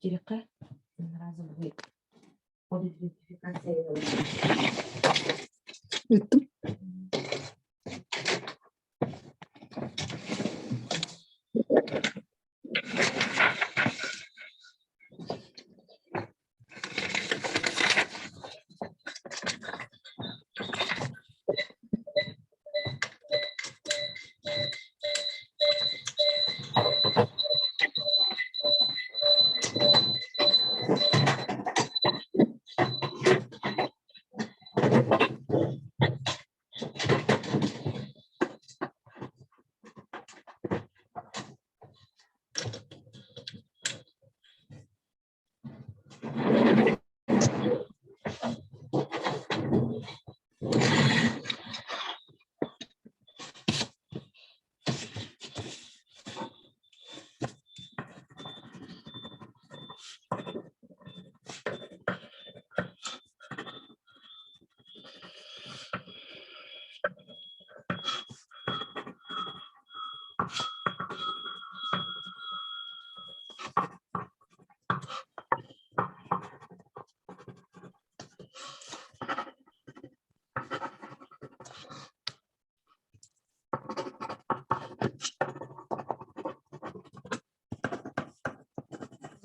Кириэххэ разовый идентификация Ыыттым.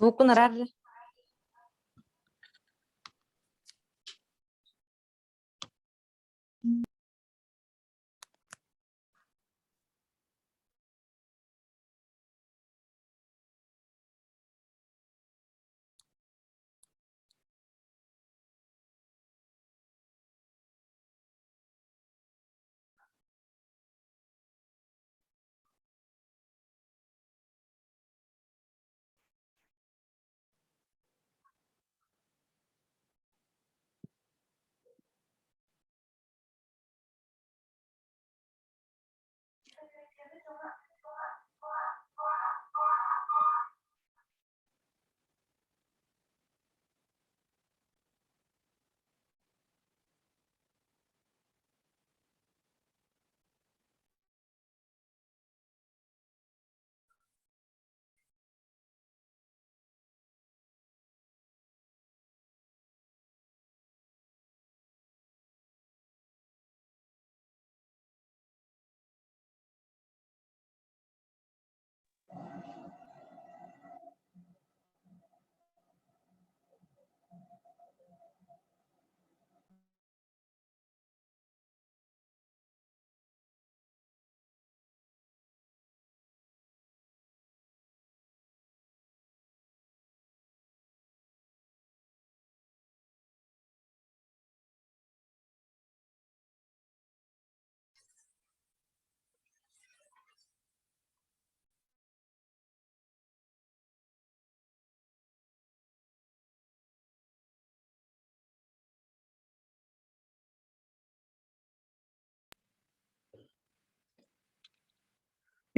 Звукун араар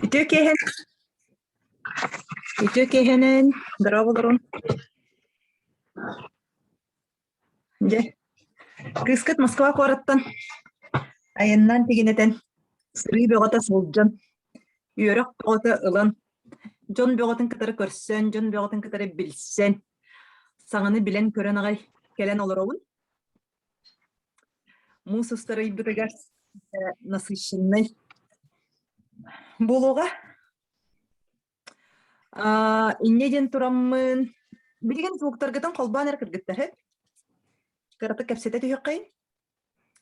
Үтүө киэһэн Үтүө киэһэнэн, дорооболорун. Дьэ, кыыскыт Москва куораттан айаннаан тигинэтэн, сырыы бөҕөтө сылдьан, үөрэх бөҕөтө ылан, дьон бөҕөтүн кытары көрсөн, дьон бөҕөтүн кытары билсэн, саҥаны билэн-көрөн аҕай кэлэн олоробун. Муус устар ыйбытыгар насыщеннай буолуоҕа. Аа, инньэ диэн тураммын, билигин звуктаргытын холбоон эрэ кыргыттар һэ. Кыратык кэпсэтэ түһүөххэйин.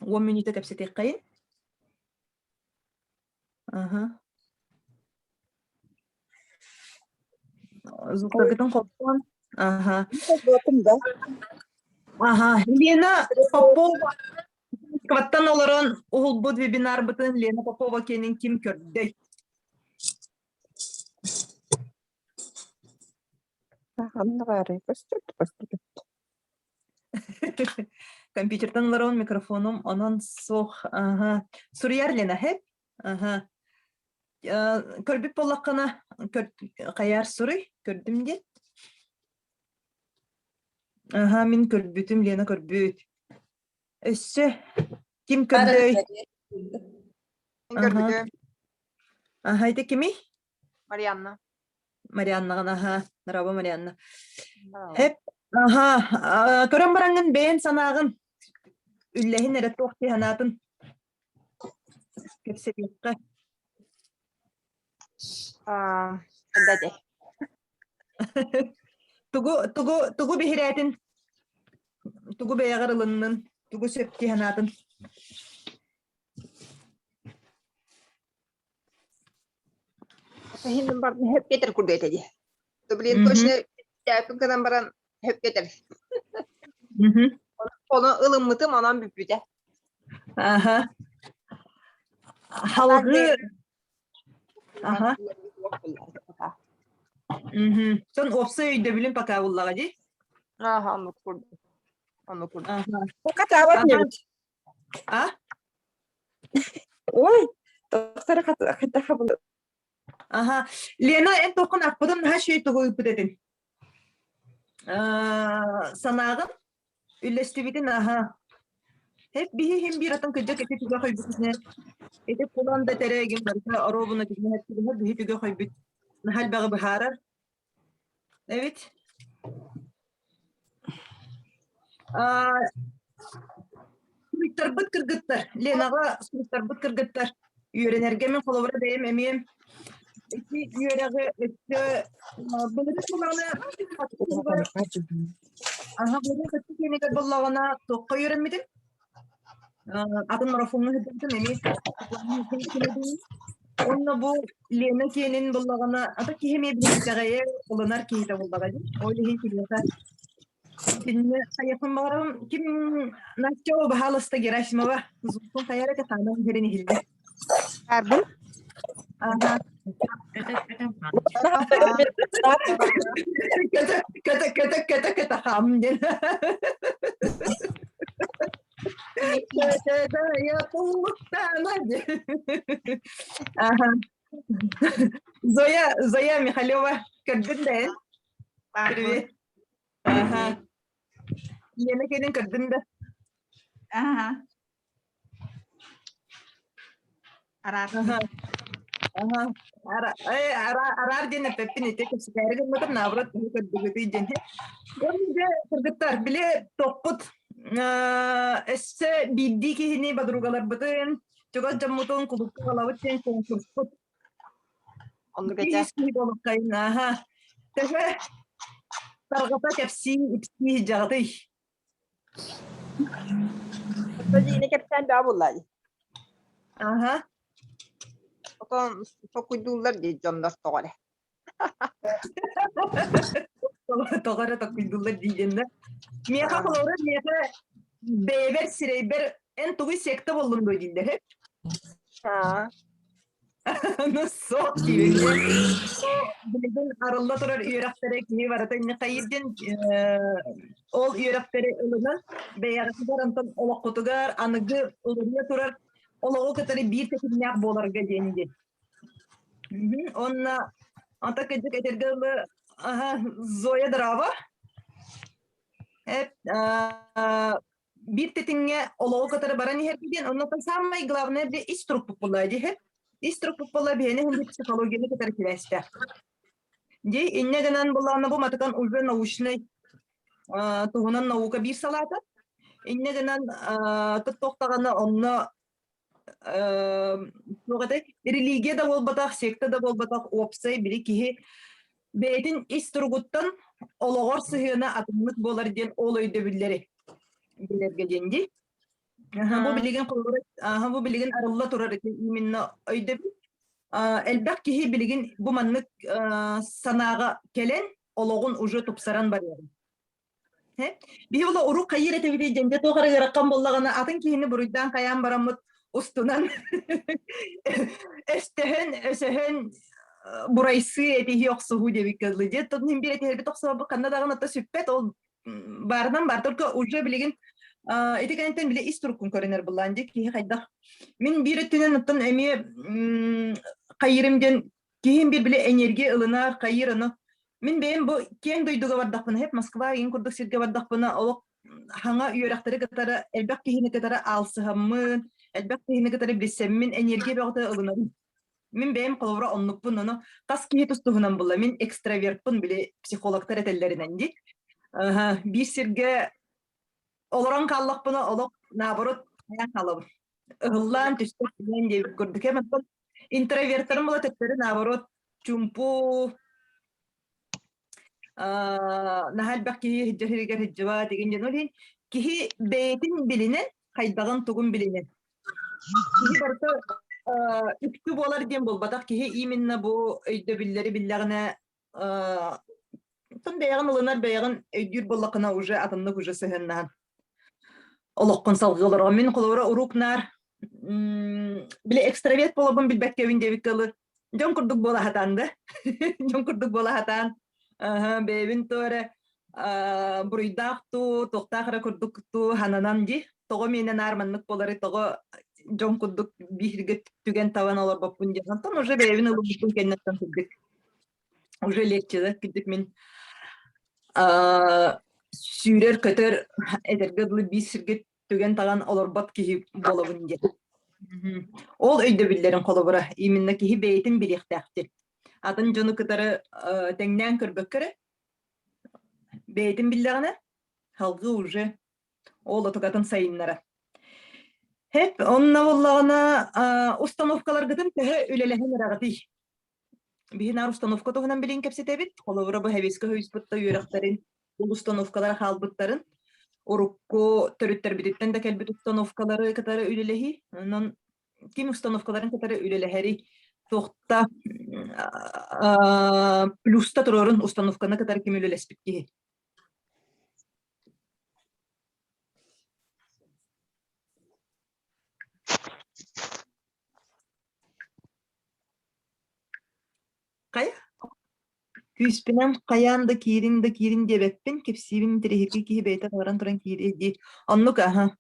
Уон мүнүүтэ кэпсэтиэххэйин. Аха. Звуктаргытын холбоон. Аха. Холбоотум да. Аха. Лена Попова Москваттан олорон уһулбут вебинарбытын Лена Попова киэнин ким көрдөй? Ханна баарый көстөр көстүбүт. Компьютертан олорон микрофонум онон суох. Аха. Суруйар Лена, һэ? Аха. Көрбүт буоллаххына, хайаар суруй, көрдүм диэн. Аха, мин көрбүтүм, Лена көрбүт. Өссө ким көрдөй? Мин көрбүтүм. Аха, ити кимий? Марианна. Марианнаҕын аһа, Раба Марианна. Эп, аха, көрөн бараҥҥын бэйэн санааҕын үллэһин эрэ туох дии санаатын кэпсэтиэххэ. Дадэ. Тугу тугу тугу биһирээтин, тугу бэйэҕэр ылыннын, тугу сөп дии санаатын? Иһин баран хөп кетер курдук этэ дии. То блин точно тээппин гынан баран хөп кетер. Ону ылыммытым онон бүппүтэ. Аха. Халгы Аха. Сон уопсай өйдөбүлүн пока буллаҕа дии. Аха, оннук курдук. Оннук курдук. Катаабат небит. А? Ой, тохтор хата Аха. Лена, эн тоққун аппытын наһаа үчүгэй тугу ыыппыт этин? Санааҕын үллэстибитин аха. Хеп биһи хим биир атын кыдьык ити түгэ хойбут ити кулан да тэрэгин барыта оруобуна түгэһэр биһи түгэ хойбут наһаа элбэҕи быһаарар. Эбит. Суруйтарбыт кыргыттар, Ленаҕа суруйтарбыт кыргыттар үөрэнэргэ мин холобура бэйэм эмиэ ити үөрэҕи өссө былырыын буоллаҕына аха былырыын хаччы киэнигэр буоллаҕына туохха үөрэммитим атын марафоҥҥа сылдьыбытым эмиэ Уонна бу Лена киэнин буллаҕына, ата киһи эмиэ билиҥҥитэҕэйэ ылынар киһитэ буоллаҕа дии. Ол иһин киниэхэ кинини хайыахпын баҕарабын. Ким Настя баһаалыста Герасимова звукун хайар этэ хаанан иһэрин иһиллэ. Арбын. Ага. Кэтэ кэтэ кэтэ кэтэ кэтэ хаам диэн. Ага. Зоя, Зоя Михалева, көрдүн да эн? Привет. Ага. Лена кэлин көрдүн да? Ага. Араар. Ага. Ага. Ара, э, ара, араар диэн эппэппин ити кэпсэтээри гыммытым, наоборот, киһи көрдүгүтүй диэн. Уонна кыргыттар, били тохпут өссө биирдии киһини подругаларбытын, чугас дьоммутун кулукка аҕалабыт диэн конкурспут. Оннук этэ. Киһи буолуккайын, аха. Төһө тарҕата кэпсии, ипсии дьаҕытый? Дьиини кэпсээн баа буллай. Аха. Отон токуйдууллар дии дьоннор тоҕо эрэ. Тоҕо эрэ токуйдууллар диигин да. Миэхэ холобура миэхэ бэйэбэр сирэйбэр эн тугуй секта буоллун дуо дииллэр. Аа. Ну суох диибин. Билигин арылла турар үөрэхтэрэ киһи барыта инни хайыыр диэн ол үөрэхтэри ылынан бэйэҕитигэр онтон олоххутугар аныгы уларыйа турар олоҕу кытары биир тэтимнээх буоларга диэн диэн. Онно ата кырдьык этэргэ дылы Зоя Драва биир тэтиҥҥэ олоҕу кытары баран иһэргэ диэн, онно самое главное били ис турукпут буолла дии. Ис турукпут буолла биһиэни ханнык психологияны кытары сибээстээх. Дии инньэ гынан буллаҕына бу матыкан уже научный туһунан наука биир салаата. Инньэ гынан туттуохтаҕына онно туох этэй религия да буолбатах, секта да буолбатах, уопсай били киһи бэйэтин ис туругуттан олоҕор сыһыана атыннык буолар диэн ол өйдөбүллэри билэргэ диэн дии. Аха, бу билигин холобура, аха, бу билигин арылла турар ити именно өйдөбүл. Элбэх киһи билигин бу маннык санааҕа кэлэн олоҕун уже тупсаран барыаҕын. Биһи була урук хайыыр этибитий диэн дьэ туох эрэ ыарахан буоллаҕына атын киһини буруйдаан хайаан бараммыт устунан өстөһөн өсөһөн бурайсыы этиһии охсуһуу диэбиккэ дылы дьэ тон иһин биир этиһэрбит охсуһарбыт ханна даҕаны ата сүппэт ол баарынан баар только уже билигин ити кэнниттэн били ис туруккун көрүнэр буллаан дии киһи хайдах мин биир өттүнэн оттон эмиэ хайыырым диэн киһим биир били энергия ылынар хайыыр ону Мин бэйэм бу киэҥ дойдуга бардахпына, хеп Москва игин курдук сиргэ бардахпына, олох хаҥа үөрэхтэри кытары, элбэх киһини кытары аалсыһаммын, элбэх киһини кытары билсэммин, энергия бөҕөтө ылынабын. Мин бэйэм холобура оннукпун, ону хас киһи тус-туһунан булла. Мин экстравертпын, били психологтар этэллэринэн дии. Биир сиргэ олорон хааллахпына олох наоборот хайаан хаалабын. Ыһыллаан түстэх диэн диэбит курдук. Оттон интровертарым була төттөрү наоборот чумпу наһаа элбэх киһи сылдьар сиригэр сылдьыбат игин диэн. Ол иһин киһи бэйэтин билинэн, хайдаҕын тугун билинэн. Киһи барыта үктү буолар диэн буолбатах. Киһи именно бу өйдөбүллэри биллэҕинэ оттон бэйэҕин ылынар, бэйэҕин өйдүүр буоллаххына уже атыннык уже сыһыаннаһан олоххун салгыы олороҕун. Мин холобура урук наар били экстраверт буолабын билбэккэбин диэбиккэ ылы дьон курдук буола сатаан да дьон курдук буола сатаан бэйэбин то эрэ буруйдаах туу туохтаах эрэ курдук туу хананан дии тоҕо миэнэ наар маннык буолары тоҕо дьон курдук бииргэ түгэн табан олорбоппун диэн онтон уже бэйэбин ылыммыппын кэнниттэн кырдьык уже легче да кырдьык мин сүүрэр-көтөр эдэргэ дылы биир сиргэ түгэн таҕан олорбот киһи буолабын диэн. Ол өйдөбүллэрин холобура именно киһи бэйэтин билиэхтээхтир. Атын дьону кытары тэҥнээн көрбөккө эрэ бэйэтин биллэҕинэ салгыы уже ол отукатын сайыннара. Хэп, онно буоллаҕына установкаларгытын төһө үлэлэһэн эрэҕитий? Биһи наар установка туһунан билин кэпсэтэбит. Холобура бу Хэбиэскэ хойуспутта үөрэхтэрин, ол установкалара хаалбыттарын, урукку төрүттэрбититтэн да кэлбит установкалары кытары үлэлэһии. Онон ким установкаларын кытары үлэлэһэрий, туохта плюста туруорун установканы кытары ким үлэлэспит киһи. Хайа? Күүспүнэн хайаан да киириҥ да киириҥ диэбэппин, кэпсиибин интэриэһиргии киһи бэйэтэ баран туран киириэ дии. Оннук аһа.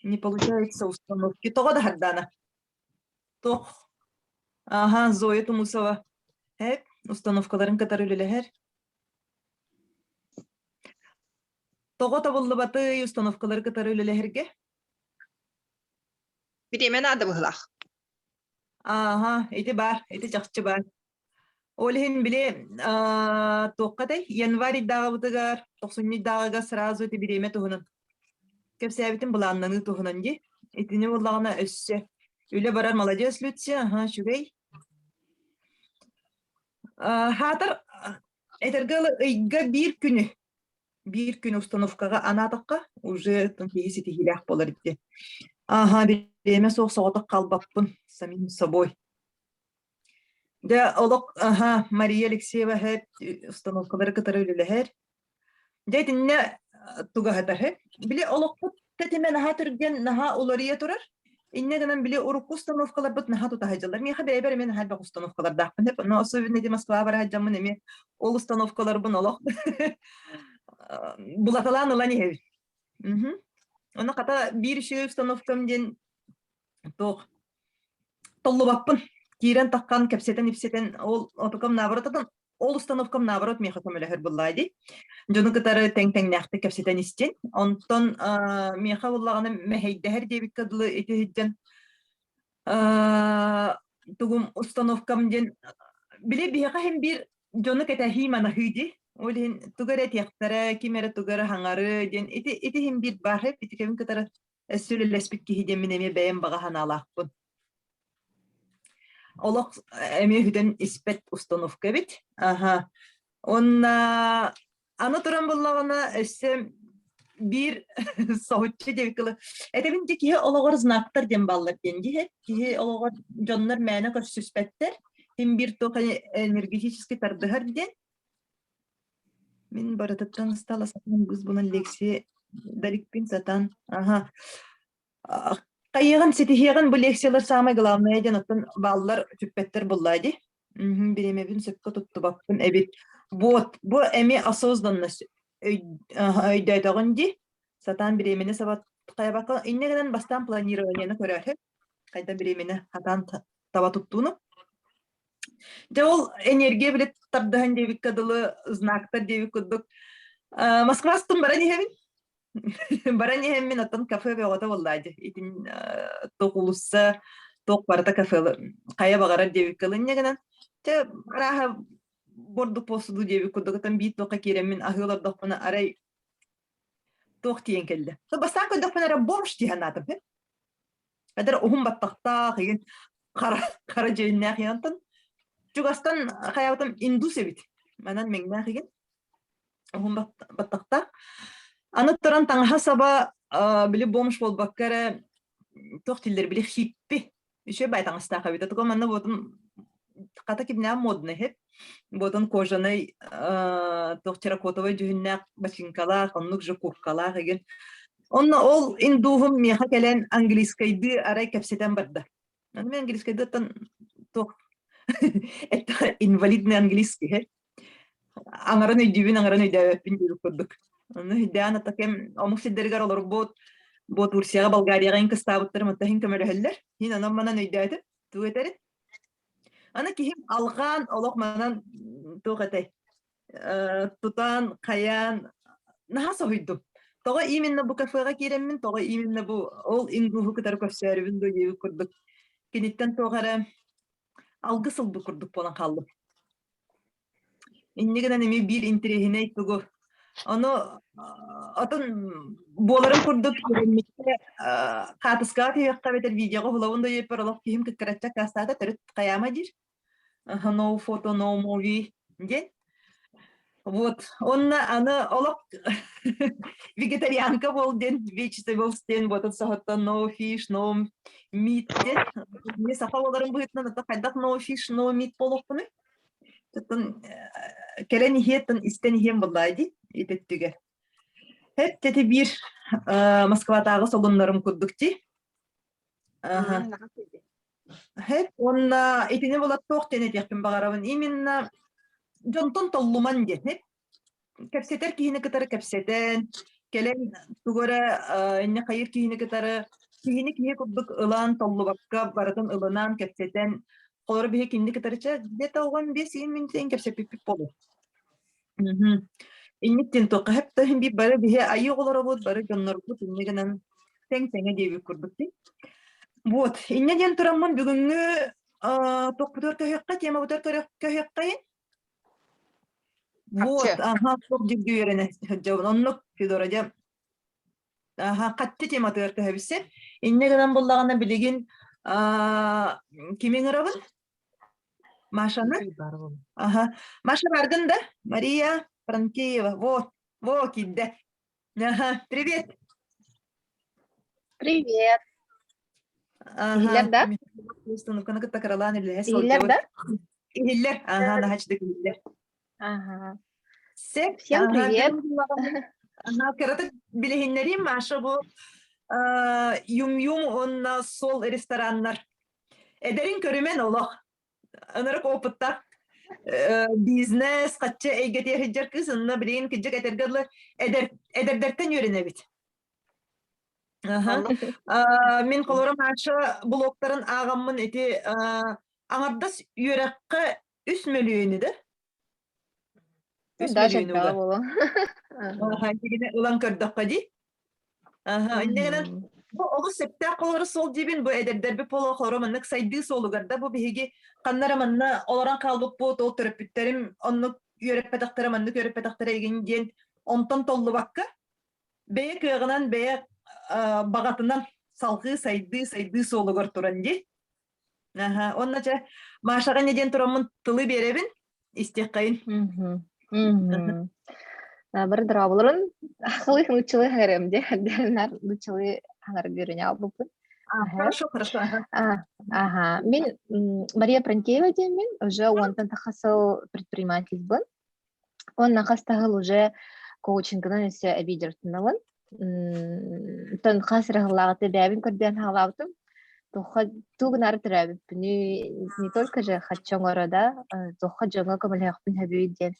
Не получается установки. Тоҕо да Хардаана? Туох? Аха, Зоя Тумусова. Эп, установкаларын кытары үлэлэһэр. Тоҕо табыллыбатый установкалары кытары үлэлэһэргэ? Бириэмэ наада быһыылаах. Ааһа, ити баар, ити чахчы баар. Ол иһин били туохха этэй? Январь ыйдааҕыбытыгар, тохсунньу ыйдааҕыга сразу ити бириэмэ туһунан кэпсээбитим былааннаныы туһунан дии. Итини буоллаҕына өссө үлэ барар молодец Люция, аһа, үчүгэй. Хаатар этэргэ дылы ыйга биир күнү биир күн установкаҕа анаатахха уже киһи ситиһиилээх буолар ити. Аха, бириэмэ суох соҕотох хаалбаппын самим собой. Дьэ, олох аха, Мария Алексеева установкалары кытары үлэлэһэр. Дьэ, итиннэ тугаһытаһы. Били олохпут тэтимэ наһаа түргэн, наһаа уларыйа турар. Инньэ гынан били урукку установкаларбыт наһаа тута сылдьаллар. Миэхэ бэйэбэр эмиэ наһаа элбэх установкалардаахпын. Но особенно ити Москваҕа бара сылдьаммын эмиэ ол установкаларбын олох булаталаан ылан иһэбин. Ону хата биир үчүгэй установкам диэн туох толлубаппын. Киирэн таххан кэпсэтэн-ипсэтэн ол отукам наоборот ол установкам наоборот миэхэ көмөлөһөр буоллаа дии. Дьону кытары тэҥ-тэҥнээхтик кэпсэтэн истин. Онтон миэхэ буоллаҕына мэһэйдэһэр диэбиккэ дылы ити сылдьан тугум установкам диэн били биһиэхэ иһин биир дьону кэтэһии-манаһыы дии. Ол иһин тугу эрэ этиэхтэрэ, ким эрэ тугу эрэ хаҥары диэн ити ити иһин биир баар ити кэбин кытары өссө үлэлэспит киһи диэммин эмиэ бэйэм баҕа санаалаахпын. Олох эмиэ бүтэн испэт установка эбит. Аха. Уонна аны туран буллаҕына өссө биир соһуччу диэбит кылы. Этэбин дьэ киһи олоҕор знактар диэн бааллар диэн дии. Киһи олоҕор дьоннор мээнэ көрсүспэттэр. Ким биир туох энергетически тардыһар диэн. Мин барытыттан ыстала сатаан быс булан лекция дарикпин сатаан. Аха. Хайыаҕын ситиһиэҕин бу лекциялар саамай главное диэн оттон бааллар сүппэттэр буллаа дии. Бириэмэбин сөпкө туттубаппын эбит. Вот, бу эмиэ осознанность өйдөөтөҕүн дии. Сатаан бириэмэни саба хайабакка инньэ гынан бастаан планированиены көрөөрү. Хайда бириэмэни хатаан таба туттууну. Дьэ ол энергия билет тардыһан диэбиккэ дылы знактар диэбит курдук Москвастын баран иһэбин. Баран иһэммин оттон кафе бөҕөтө буоллаа дии. Итин туох уулусса, туох барыта кафе хайа баҕарар диэбиккэ ылынньа гынан. Чэ, арааһа бурдук буолсу диэбит курдук оттон биир туохха киирэммин аһыы олордохпуна арай туох тиийэн кэллэ. Бастаан көрдөхпүнэ эрэ бомж дии санаатым. Эдэр уһун баттахтаах игин хара хара дьүһүннээх игин онтон чугастан хайаабытым индус эбит. Манан мэҥнээх игин уһун баттахтаах. Аны туран таҥаһа-саба били бомж буолбакка эрэ туох дииллэр били хиппи үчүгэй бай таҥастаах эбит. Отуга манна буотун хата кимнээх модный иһит. Буотун кожаный туох терракотовай дьүһүннээх бачыыҥкалаах, оннук же курткалаах игин. Онно ол индуһум миэхэ кэлэн английскайдыы арай кэпсэтэн барда. Аны мен английскайдыттан туох это инвалидный английский аҥарын өйдүүбүн, аҥарын өйдөөбөппүн диир курдук. Ону өйдөөн ата кэм омук сирдэригэр олорбут, бу Турцияҕа, Болгарияҕа иҥ кыстаабыттарым ата иһин көмөлөһөллөр. Иһин онон манан өйдөөтүм. Тугу этэрин? Аны киһим алҕаан олох манан туох этэй? Тутан, хайаан наһаа соһуйдум. Тоҕо именно бу кафеҕа киирэммин, тоҕо именно бу ол индуһу кытары көрсөөрүбүн дуу диэбит курдук. Киниттэн туох эрэ алгыс ылбыт курдук буолан хааллым. Инньэ гынан эмиэ биир интэриэһинэй тугу ону отон буоларын курдук үөрэммиккэ хаатыскаҕа түһүөххэ эбэтэр видеоҕа уһулабын да диэппэр олох киһим кыккыраччы аккаастаата төрүт хайаама диир. No photo, no movie диэн. Вот. Онно аны олох вегетарианка буол диэн vegetables диэн буотун соһуттан no fish, no meat диэн. Мне саха буоларын быһыытынан ата хайдах no fish, no meat буолуохпунуй? Тутун кэлэн иһиэттэн истэн иһиэм буоллаа дии итеттүгэ. Хэт тети биир Москватааҕы солуннарым курдук дии. Аха. Хэт уонна итини булаттуох диэн этиэхпин баҕарабын. Именно дьонтон толлуман диэн. Хэт кэпсэтэр киһини кытары кэпсэтэн, кэлэн тугу эрэ инньэ хайыыр киһини кытары киһини киһи курдук ылан толлубакка барытын ылынан кэпсэтэн холоро биһи кинини кытары чэ где-то 15 минутен кэпсэппиппит буолуо. Мгм. Инниктин туохха хэптөһүн би бары биһи айыы оҕолоробут, бары дьоннорбут инньэ гынан тэҥ-тэҥэ диэбит курдук дии. Вот, инньэ диэн тураммын бүгүҥҥү туохпутугар көһүөххэ, темабытыгар көһүөххэйин. Вот, Харчы. ага, туох дьүргү үөрэнэ сылдьабын. Оннук, Федора, дьэ, аха, хатты тематыгар көһөбүссе. Инньэ гынан буллаҕына билигин кими ыҥырабын? Машаны? Ага. Маша баргын да? Мария Франкеева. Вот, во, киирдэ. Ага, привет. Привет. Ага. Иһиллэр да? Установканы кытта кыралаан үлэлэһэ Иһиллэр сылдьабыт. да? Иһиллэр. Ага, наһаа иһиллэр. Ага. Сеп, Всем ага, привет. Ага, кыратык билиһиннэриим Маша бу Юм-Юм уонна Сол рестораннар. Эдэрин көрүмэн олох. Ынырык опыттаах бизнес хаччы эйгэтигэр сылдьар кыыс онно билигин кырдьык этэргэ дылы эдэр эдэрдэртэн үөрэнэбит. Аха. Мин холоро Маша блогтарын ааҕаммын ити аҥардас үөрэххэ үс мөлүйүөнү да үс Даже мөлүйүөнү элбэҕэ угар. буолуо. Аха, итигини ылан көрдөххө дии. Аха, инньэ гынан бу олус сөптөөх холоро суол диибин бу эдэрдэрбит буолуо холоро маннык сайдыы суолугар да бу биһиги ханна эрэ манна олорон хаалбыппыт ол төрөппүттэрим оннук үөрэппэтэхтэрэ маннык үөрэппэтэхтэрэ игин диэн онтон толлубакка бэйэ кыаҕынан бэйэ баҕатынан салҕыы сайдыы сайдыы суолугар туран дии. Аха, уонна чэ Машаҕа не диэн тураммын тылы биэрэбин истиэххэйин. Мгм. Бары дорооболорун ахылыы нууччалыы хаҥарыам дии наар нууччалыы хаҥарга үөрэнэ албыппын. Хорошо, хорошо. Ага. Мин Мария Пронтеева диэммин, уже уонтан тахса сыл предпринимательбын. Уонна хас да сыл уже коучингынан өссө эбии дьарыктанабын. Оттон хас эрэ сыллааҕыта бэйэбин көрдөөн хаалаабытым. Туохха тугу гынаары төрөөбүппүнүй, не только же хаччы оҥоро да, туохха дьоҥҥо көмөлөһүөхпүн сөбүй диэн.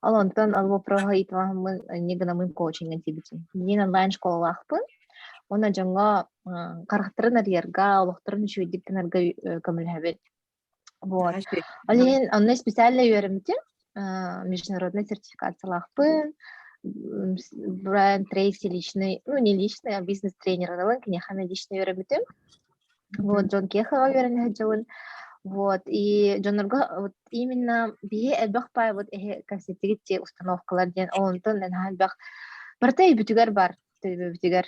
Ол онтон ол вопроһу ыйыталаһаммын инньэ гынаммын коучиҥҥа тиийбитим. Билигин онлайн школалаахпын. Уонна дьоҥҥо харахтарын арыйарга, олохторун үчүгэйдик гынарга көмөлөһөбүн. Вот. Ол иһин онно специально үөрэммитим. Международный сертификациялаахпын. Брайан Трейси личный, ну не личный, а бизнес-тренер ылан киниэхэ мен лично үөрэммитим. Вот, Джон Кехова үөрэнэ сылдьабын. Вот, и дьоннорго вот именно биһи элбэх паай вот эһи кассетигит те установкалар диэн онтон наһаа элбэх барыта өйбүтүгэр бар төбөбүтүгэр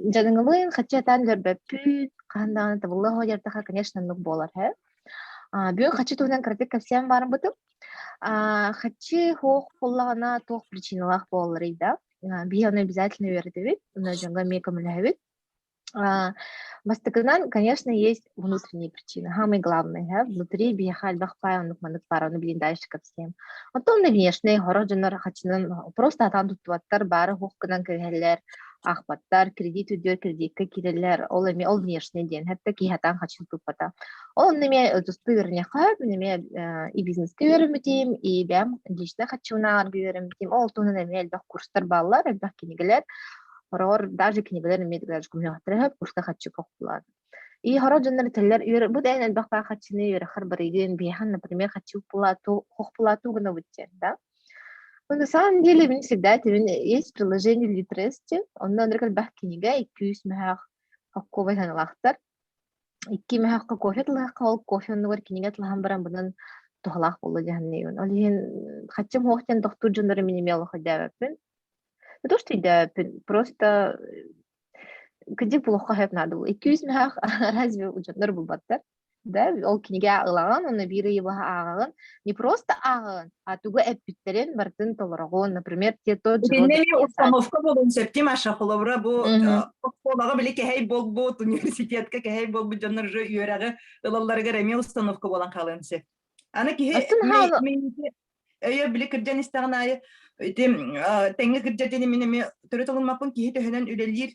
дьаныҥылыын хаччы атаан өлөрбөппүт хаһан даҕаны табылла оһо конечно оннук буолар һэ бүгүн хаччы туһунан кыратык кэпсээн барбытым хаччы суох буоллаҕына туох причиналаах буолалларый да биһи ону обязательно үөрэтэбит онно дьоҥҥо эмиэ көмөлөһөбүт Бастакынан, конечно, есть внутренние причины. Самое главное, да, внутри биһиэхэ элбэх паай оннук маннык баар, ону билин дальше кэпсиэм. Оттон внешний сорох дьоннор хаччынан просто атаан туттубаттар, баары суох гынан кэбиһэллэр, аахпаттар, кредит үрдүгэр кредиккэ киирэллэр, ол эмиэ ол внешний диэн, хэтта киһи атаан хаччын туппата. Ол онно эмиэ туспа үөрэниэххэ, мин эмиэ и бизнескэ үөрэммитим, и бэйэм лично хаччыбын ааҕарга үөрэммитим. Ол туһунан эмиэ элбэх курстар бааллар, элбэх кинигэлэр. Хороҕор даже кинигэлэр эмиэ даже көмөлөөхтөрө сөп, курска хаччы кохпулаат. И хоро дьоннор этэллэр, үөр бу да эн элбэх баа хаччыны үөрэххэр барыйгын, биһиэхэ, например, хаччы укпулаату, хохпулаату гынабыт диэн, да? Но на самом деле мин всегда этим есть приложение Литрес онно оннук элбэх кинигэ, 200 мөһөөх хоккуобай саналаахтар. Икки мөһөөххө кофе тылыахха, ол кофе оннугар кинигэ тылаһан баран бунан туһалаах буолла диэн Ол иһин хаччым хуох диэн тохтуур дьоннору мин эмиэ олох өйдөөбөппүн. Не то, что өйдөөбөппүн, просто кырдьык булуохха сөп наада буолла. 200 мөһөөх разве дьоннор булбаттар? Да, ол кинигэ ылаҕын, уонна биир ыйы быһа ааҕаҕын. Не просто ааҕаҕын, а тугу эппиттэрин барытын толороҕун. Например, те тот же Итиннэ эмиэ установка буолуон сөп дии Маша, холобура бу оскуолаҕа били кэһэй буолбут, университетка кэһэй буолбут дьоннор уже үөрэҕи ылалларыгар эмиэ установка буолан хаалыан сөп. Аны киһи өйө били кырдьан истэҕин аайы ити тэҥҥэ кырдьар диэни мин эмиэ төрүт ылыммаппын киһи төһөнөн үлэлиир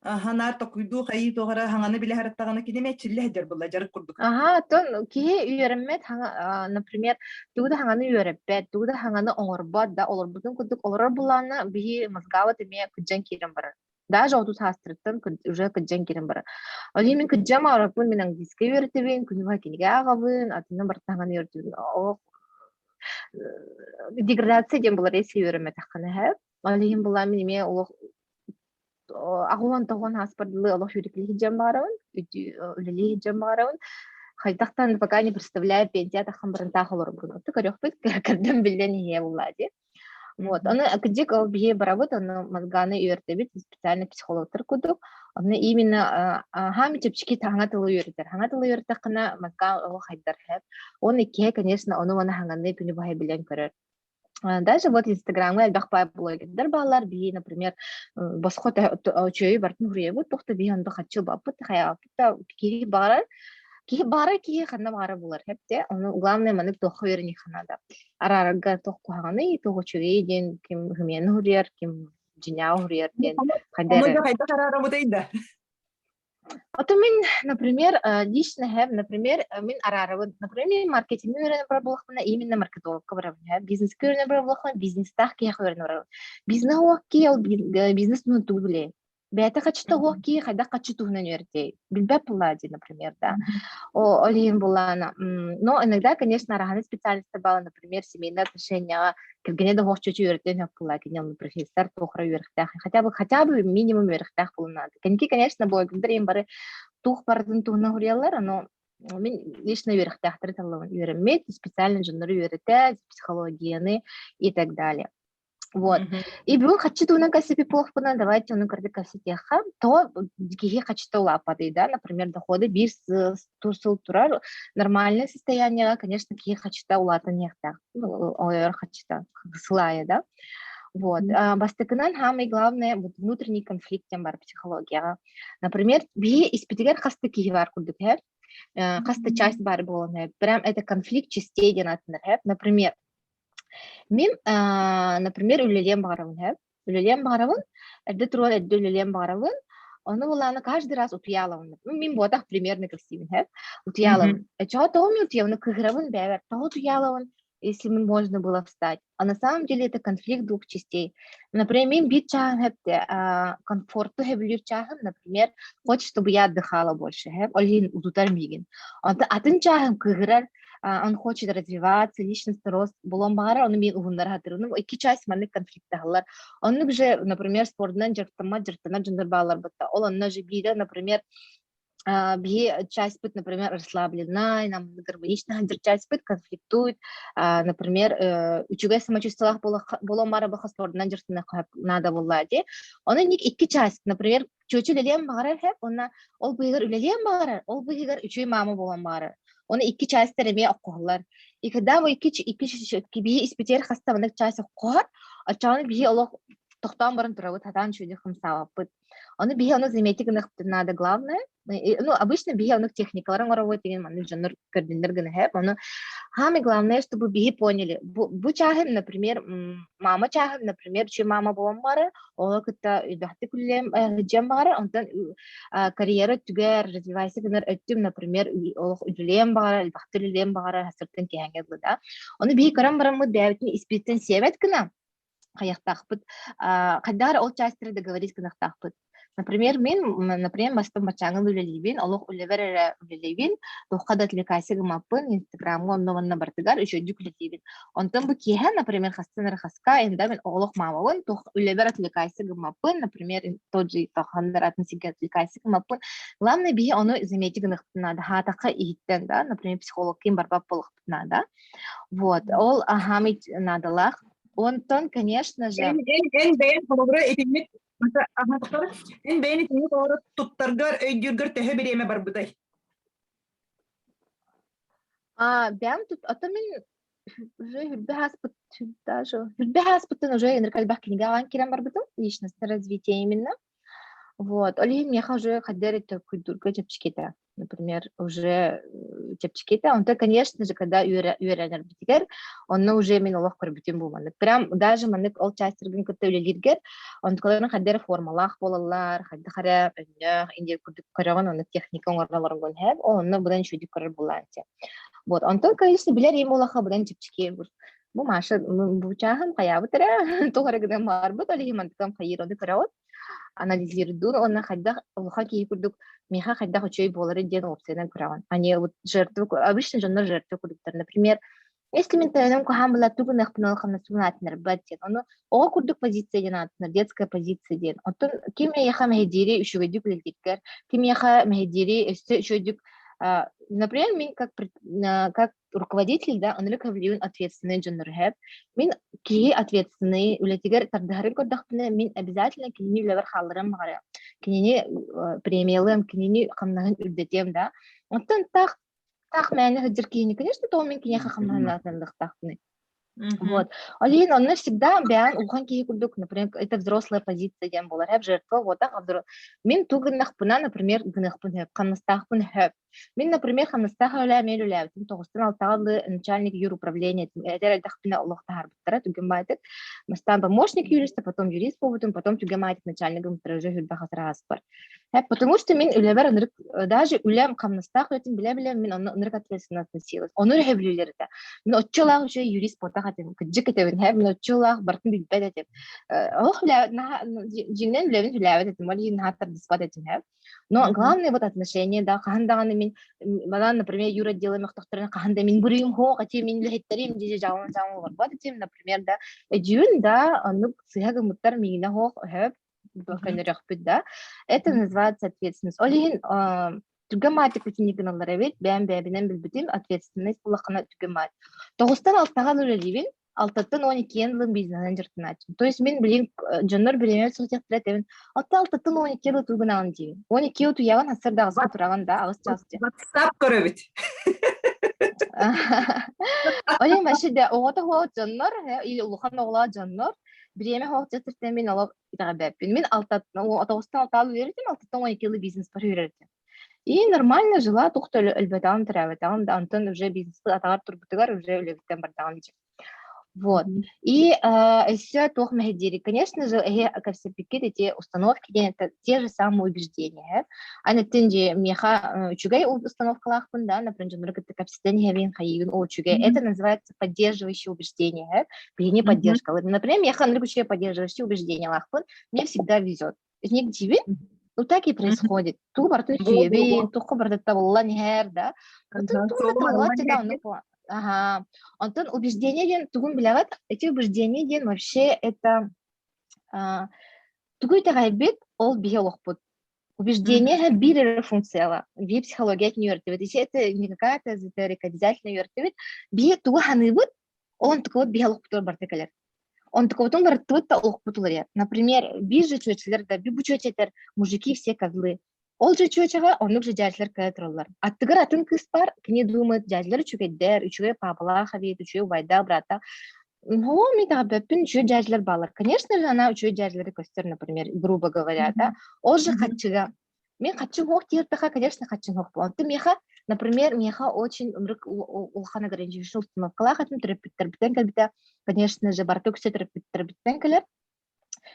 ханаар токуйдуу хайыы туох эрэ хаҥаны билэ сырыттаҕына кини эмиэ чиллэ сылдьар буолла дьарык курдук. Аһаа, оттон киһи үөрэммэт хаҥа например, тугу да хаҥаны үөрэппэт, тугу да хаҥаны оҥорбот да олорбутун курдук олорор буллаҕына биһи мозгабыт эмиэ кырдьан киирэн барар. Даже 30 саастарыттан уже кырдьан киирэн барар. Ол иһин мин кырдьам аҕараппын, мин английскай үөрэтэбин, күнү быһа кинигэ ааҕабын, атынна барытын үөрэтэбин. Олох деградация диэн булар если үөрэммэтэххинэ һэ. Ол иһин булаа мин эмиэ олох аҕуон тоҕуон ааспар дылы олох үөрэтилии сылдьан баҕарабын, үлэлии сылдьан баҕарабын. Хайдахтан пока не представляю пенсия таххан баран таах олоробун. Отту көрүөхпүт, көрдөн биллэн иһиэ буллаа дии. Вот, ону кырдьык ол биһи барабыт, ону мозганы үөртэбит, специальный психологтар курдук. Ону именно хаами чэпчэки хаҥа тылы үөрэтэр. Хаҥа тылы үөртэххинэ мозга оҕо хайдар хэп. Он иккиһэ, конечно, ону маны хаҥаны күнү быһа билэн көрөр. Даже вот Инстаграмҥа элбэх баай блогердар бааллар. Биһи, например, босхо үчүгэйи барытын уруйабыт, туох да биһи онно хаччы ылбаппыт, хайаабаппыт да киһи баҕарар киһи баҕарар киһи ханна баҕарар булар хэпте. Ону главное маннык туохха үөрэниэххэ наада. Араарарга туох куһаҕаный, туох үчүгэйий диэн ким хымыйаны уруйар, ким дьиҥнээҕи уруйар диэн хайда Ону эрэ да хайдах араарабытай да? А то мин, например, лично have, например, мин араарабын. Например, мин маркетингы үөрэнэ барар буоллахпына, именно маркетологка барабын. Бизнескэ үөрэнэ барар буоллахпына, бизнестаах киһиэхэ үөрэнэ барабын. Бизнес уох киһи ол бизнес туһунан тугу билиэй? Бэйэтэ хаччыта уох киһи хайдах хаччы туһунан үөрэтиэй? Билбэт буоллаа дии, например, да. О, ол иһин буоллаана. Но иногда, конечно, араһаны специалистар баала, например, семейные отношенияҕа кэргэнэ да оһох чочу үөрэтиэн сөп буоллаа, кини онно профессор туох эрэ үөрэхтээх, хотя бы минимум үөрэхтээх буолуон наада. Кэнники, конечно, блогердар иһин бары туох барытын туһунан суруйаллар, но мин лично үөрэхтээхтэри таллабын. Үөрэммит, специально дьоннору үөрэтэ, психологияны и так далее. Вот. И бүгүн хаччы туһунан кэпсэппит буоллахпына, давайте ону кырдьык кэпсэтиэххэ. То киһи хаччыта улааппатый, да, например, доходы биир сыл турар нормальное состояниеҕа, конечно, киһи хаччыта улаатан иһиэхтээх. Ну, ойор хаччыта сыл аайы, да. Вот. Бастакынан, самое главное, вот внутренний конфликт диэн бар психологияҕа. Например, биһи испитигэр хаста киһи бар курдук һэр, хаста часть бар буолан Прям это конфликт частей диэн ааттанар Например, Мин, например, үлэлиэн баҕарабын һэ. Үлэлиэн баҕарабын, эрдэ туруон эрдэ үлэлиэн баҕарабын. Ону былаана каждый раз утуйаалабын. Мин буотах примерно кэпсиибин һэ. Утуйаалабын. Чоҕо тоҕо мин утуйабын? Кыыһырабын бэйэбэр. Тоҕо утуйаалабын, если можно было встать? А на самом деле это конфликт двух частей. Например, мин биир чааһым хэпте комфорту хэбилүүр чааһым, например, хочет, чтобы я отдыхала больше, һэ. Ол иһин утутар миигин. Онтон атын чааһым кыыһырар. он хочет развиваться, личностный рост буолуон баҕарар, ону мин уһуннара сатыырым. Ну, икки часть маннык конфликтаһаллар. Оннук же, например, спордунан дьарыктаммат дьарыктанар дьоннор бааллар бытта. Ол онно же биирэ, например, биһи частьпыт, например, расслабленная, нам гармонично сылдьар частьпыт конфликтует, например, үчүгэй самочувстволаах буолуон баара баха спордунан дьарыктаныахха наада буолла дии. Ону инник икки часть, например, чүөчү үлэлиэн баҕарар һэп, уонна ол быыһыгар үлэлиэн баҕарар, ол быыһыгар үчүгэй маама буолан баҕарар. Оны икки частьтар эмиэ оккоһоллор. И когда вы икки икки биһи испитиэр хаста маннык часть оккоһор, оччоҕуна биһи олох тохтоон баран турабыт, хатаан үчүгэйдик хамсаабаппыт. Ону биһи ону заметить гыныахпытын надо главное. Ну, обычно биһи онук техникаларын оҥоробут деген маннык дьоннор көрдүннэр гына һэп. Ону самое главное, чтобы биһи поняли. Бу, бу чааһым, например, мама чааһым, например, үчүгэй мама буолан бары, оҕо кытта элбэхтик үлэлиэм сылдьыам баҕарар, онтон карьера өттүгэр развивайся гынар өттүм, например, олох үлэлиэм баҕарар, элбэхтик үлэлиэм баҕарар, сыртын киһэҥҥэ дылы да. Ону биһи көрөн бараммыт бэйэбитин испититтэн сиэбэт гына хайахтаахпыт, хайдах эрэ ол частьтары договорить гыныахтаахпыт. Например, мин, например, бастан баччааҥҥы үлэлиибин, олох үлэбэр эрэ үлэлиибин, туохха да отвлекайся гыммаппын, Инстаграмҥа онно-манна барытыгар үчүгэйдик үлэлиибин. Онтон бу киэһэ, например, хастан эрэ хаска, иногда мин олох маамабын, туох үлэбэр отвлекайся гыммаппын, например, тот же тоханнар атын сиргэ отвлекайся гыммаппын. Главное, биһи ону заметить гыныахпытын наада, хаатахха иһиттэн, да, например, психолог ким барбат буолуохпут наада. Вот, ол аһаамый наадалаах. Онтон, конечно же... Эн, эн, эн бэйэн холобура итинник Эн бэйэн итинник оҕоро туттаргар, өйдүүргэр төһө бириэмэ барбытай? А, бэйэм тут, а то мин уже үрбэ ааспыт даже үрбэ ааспыттан уже ынырык элбэх кинигэ аҕан киирэн барбытым личностное развитие именно вот ол иһин миэхэ уже хайда эрэ толкуйдуурга чэпчэки этэ например, уже чэпчэки этэ. Онтон, конечно же, когда үөрэнэрбитигэр, онно уже мин олох көрбүтүм бу маннык. Прям даже маннык ол частьтаргын кытта үлэлииргэр, онтукаларын хайда эрэ формалаах буолаллар, хайдах эрэ өннөөх, индия курдук көрөҕүн, онно техника оҥоролорун һэп, ол онно быдан үчүгэйдик көрөр буолааччы. Вот, онтон, конечно, билэр им улаха быдан чэпчэки бу Маша бу чааһын хайаабыт эрэ, туох эрэ гынан барбыт, ол иһин мантыкам хайыыр ону көрөҕүт. Анализируйдуур уонна хайдах улахан киһи курдук миэхэ хайдах үчүгэй буоларый диэн уопсайынан көрөҕүн. Они вот жертву обычно дьоннор жертва курдуктар. Например, если мин тойоном куһаан была тугу гыныахпын ол хамнасыбын аатынарбат диэн. Ону оҕо курдук позиция диэн ааттанар, детская позиция диэн. Оттон ким эйиэхэ мэһэйдиири үчүгэйдик үлэлииргэр, ким эйиэхэ мэһэйдиири өссө үчүгэйдик например, мин как как руководитель да оннук көбүлүүн ответственный дьоннор Мин киһи ответственный үлэтигэр тардыһарын көрдөхпүнэ, мин обязательно кинини үлэбэр хаалларыам баҕарыам. Кинини премиялыам, кинини хамнаһын үрдэтиэм да. Оттон таах таах мээнэ сылдьар киһини, конечно, то мин киниэхэ хамнаһын улаатыннарыахтаахпын. Вот. Ол иһин онно всегда бэйэҥ улахан киһи курдук, например, это взрослая позиция диэн буолар, һэп жертва вот так Мин ту гыннахпына, например, гыныахпын сөп, хамнастаахпын сөп. Мин, например, хамнастаах үлэ эмиэ үлэлээбитим тоҕустан алтаҕа дылы начальник юруправления этэр эрдэхпинэ олох таһаарбыттара түгэн баайтык. Бастаан помощник юриста, потом юрист буолбутум, потом түгэн баайтык начальнигым уже хүрбэх асыраһаспар. Потому что мин үлэбэр ынырык даже үлэм хамнастаах үлэтин билэ-билэ мин онно ынырык ответственно относилась. Ону эрэ билүүлэр этэ. Мин оччолоох үчүгэй юрист буолтах этим. Кырдьык этэбин, һэ, мин оччолоох бартын билбэт этим. Олох үлээбит, дьиҥинэн үлэбин үлээбэт этим, ол иһин наһаа тардыспат этим, һэ. Но главное вот отношение, да, хаһан даҕаны мин, манан, например, юротдела мөхтөхтөрүнэ хаһан да мин буруйум суох, этим, мин үлэһиттерим, дии жаалан жаалан олорбот этим, например, да, эдьүүн, да, оннук сыһа гыммыттар миигинэ суох, өһөп, көнөрөхпүт, да. Это называется ответственность. Ол иһин түргэн маатик бүтүннүү гыналлар эбит, бэйэм бэйэбинэн билбитим, ответственность буллаххына түргэн маат. Тоҕустан алтаҕа үлэлиибин, алтаттан он иккиэн ылын бизнеһинэн дьарыктанааччым. То есть мин билигин дьоннор бириэмэ суох диэхтэрэ Алта алтаттан он икки ылы тугунаҕын диибин. Он икки утуйаҕын сарсыарда аҕыска тураҕын да аҕыс чаас диэн. WhatsApp көрөбүт. Ол иһин вообще да оҕото суох дьоннор или улахан оҕолоох дьоннор бириэмэ суох дьахтартан мин олох итэҕэйбэппин. Мин алтаттан тоҕустан алтаал үөрэтим, алтаттан он икки ылы бизнеспар үөрэтим. И нормально жила, туох да өлбөтөҕүм, төрөөбөтөҕүм да, онтон уже бизнеспыт атаҕар турбутугар уже үлэбиттэн бардаҕым дии. Вот. И еще туох мэһэйдиири, конечно же, эһи кэпсэппиккит эти установки диэн это те же самые убеждения. Аны дьэ миэхэ үчүгэй установкалаахпын да, например, дьоннору кытта кэпсэтэн иһэбин, хайыыбын, о, үчүгэй. Это называется поддерживающее убеждение. Биһини поддержка. Например, миэхэ ынырык үчүгэй поддерживающее убеждениелаахпын, мне всегда везет. Итинник диибин, ну так и происходит. Тугу барытын үчүгэйбин, туохха барыта табыллан иһэр, да. Тугу табыллан Ага. Онтон убеждение диэн тугун билэҕит? Эти убеждения диэн вообще это тугу итэҕэйбит, ол биһи олохпут. Убеждение биир эрэ функцияла. Биир психология үөртүбүт. Ити это не какая-то эзотерика, обязательно үөртүбүт. Биһи тугу ханыыбыт, ол онтукабыт биһи олохпутугар барыта кэлэр. Онтукабытын барыттыбыт да олохпут уларыйар. Например, биир же чүөчэлэр да, бу чүөчэтэр мужики все козлы. Ол же чүөчэҕэ оннук же дьээдьэлэр кэлэ тураллар. Аттыгар атын кыыс бар, кини думает, дьээдьэлэр үчүгэйдэр, үчүгэй паапалаах эбит, үчүгэй убайдаах, бырааттаах. Ну, мин итэҕэйбэппин, үчүгэй дьээдьэлэр бааллар. Конечно же, она үчүгэй дьээдьэлэри көстөр, например, грубо говоря, да. Ол же хаччыга. Мин хаччы суох диэтэххэ, конечно, хаччы суох буолан. Ты миэхэ, например, миэхэ очень ымрык улахан ограничивающий установкалаах этим төрөппүттэрбиттэн кэлбитэ, конечно же, барыта үксэ төрөппүттэрбиттэн кэлэр.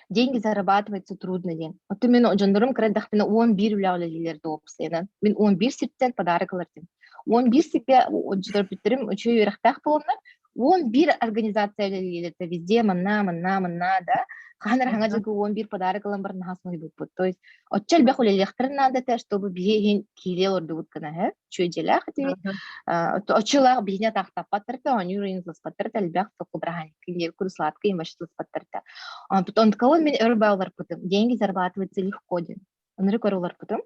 Деньги зарабатываются трудно диэн. Оттон мин дьоннорум кыра эрдэхпинэ 11 үлэҕэ үлэлииллэр дуо уопсайынан. Мин 11 сиртэн подарок ылар этим. 11 сиргэ төрөппүттэрим үчүгэй үөрэхтээх буоланнар, 11 организация үлэлииллэр этэ. Везде манна, манна, манна да. Хаһан эрэ хаҥа дьылга 11 подарок ылан баран наһаа соһуйбуппут. То есть оччо элбэх үлэлиэхтэрин наада этэ, чтобы биһи иһин киирии олордубут гына һэ. Үчүгэй дьиэлээх этибит. Оччолоох биһини атаахтаппаттар да, оонньуур ыйын тылыспаттар да элбэх току браһаанньык куру сладкий им вообще тылыспаттар да. Онтукабын мин өр бааларпытым. Деньги зарабатываются легко диэн. Ынырык өр олорпутум.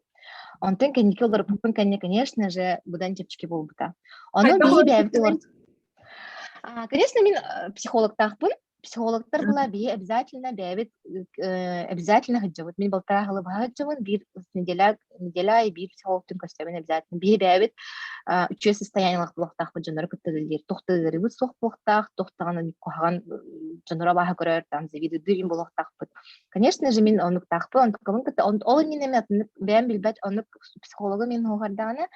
Онтон кэнники олорпуппун кэннэ, конечно же, быдан чэпчэки буолбута. Ону биһи бэйэбит олор Конечно, мин психологтаахпын. Психологтар была биһи обязательно бэйэбит обязательно сылдьабыт. Мин балтараа сылы быһа сылдьабын, биир неделя неделя аайы биир психологтун көрсөбүн обязательно. Биһи бэйэбит үчүгэй состояниелаах буолуохтаахпыт дьоннору кытта үлэлиир. Туох да ыарыыбыт суох буолуохтаах, туох даҕаны куһаҕан дьонноро абааһы көрөр, там завидуйдуур буолуохтаахпыт. Конечно же, мин оннуктаахпын, онтукабын кытта ол иннинэ мин атыннык бэйэм билбэт оннук психологы мин хуохардаҕына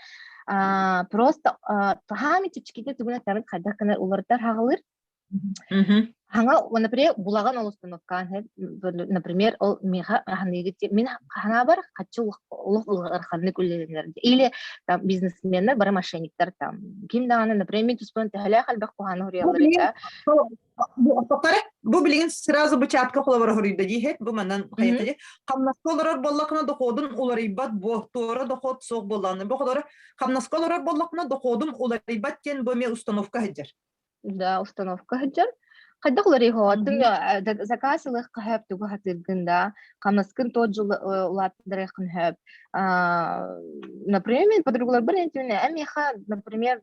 просто хаами чэпчэкитэ тугун этэрин хайдах гына уларытар хаҕалыыр Хаҥа, например, булаган ол установкаан например, ол миэхэ ханыыгы мин ханаабар хаччы олох ыараханнык үлэлэнэр или там бизнесменнэр бары мошенниктар там ким даҕаны например мин туспунан төһөлөөх элбэх куһааны хуруйаллар этэ Бу билигин сразу бычаатка холобура хоруйда дии бу манан хайата дии хамнаска олорор буоллахына доходун уларыйбат бу туора доход суох буоллаҕына бу холобура хамнаска олорор буоллахына доходум уларыйбат диэн бу эмиэ установка сылдьар Да, установка сылдьар. Хайдах уларыйыһоҕоттун заказ ылыахха сөп тугу хатыыргын да, хамнаскын тот же улааттарыаххын сөп. Например, мен подругаларбар этимне, эмиэхэ, например,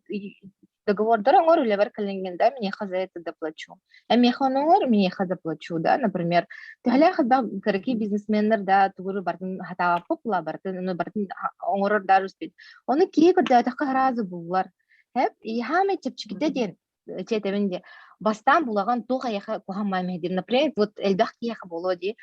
договордар оҥор үлэбэр кэлиҥҥин да, миэхэ за это доплачу. Эмиэхэ оҥор, миэхэ заплачу, да, например. Төһөлөөх элбэх кыракый бизнесменнэр да тугу бартын хатаабаппыт була бартын, ону бартын оҥорор да успеть. Ону киһи көрдөөтөххө сразу буллар. Хэп, иһаамай чэпчэкитэ диэн чиэтэбин диэ. Бастаан булаҕын туох эйиэхэ куһаҕан диир. Например, вот элбэх киһиэхэ буолуо дии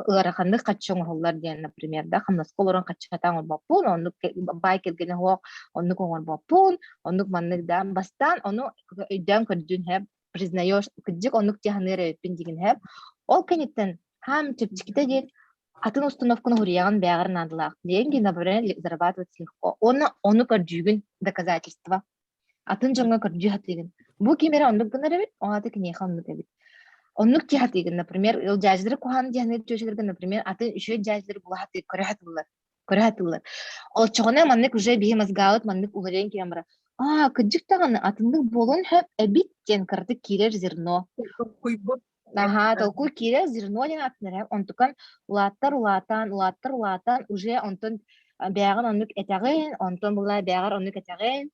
ыараханнык хаччы оҥоһуллар диэн, например, да, хамнаска олорон хаччатаан оҥорбоппун, оннук баай кэргэнэ суох, оннук оҥорбоппун, оннук маннык да. Бастаан ону өйдөөн көрдүн хэп, признаешь, кырдьык оннук дьаһаныар эбиппин дигин хэп. Ол кэнниттэн хаам чэпчэкитэ диэн атын установканы уруйаҕын бэйэҕэр наадалаах. Деньги, например, зарабатывать легко. Уонна ону көрдүүгүн доказательство. Атын дьоҥҥо көрдүү сатыыгын. Бу ким эрэ оннук гынар эбит, ол аата киниэхэ оннук эбит. Оннук дии сатыыгын, например, ыл дьээдьэлэри куһаҕан диэхинэ чүөчэлэргэ, например, атын үчүгэй дьээдьэлэри була сатыы көрө сатыыллар. Көрө сатыыллар. Оччоҕуна маннык уже биһи мозгаабыт маннык уларыйан киирэн барар. Аа, кырдьык даҕаны атыннык буолуон сөп эбит диэн кыратык киирэр зерно. Куйбут Наһаа толкуй киирэр, зерно диэн ааттанар. Онтукан улааттар улаатан, улааттар улаатан, уже онтон бэйэҕин оннук этэҕин, онтон була бэйэҕэр оннук этэҕин,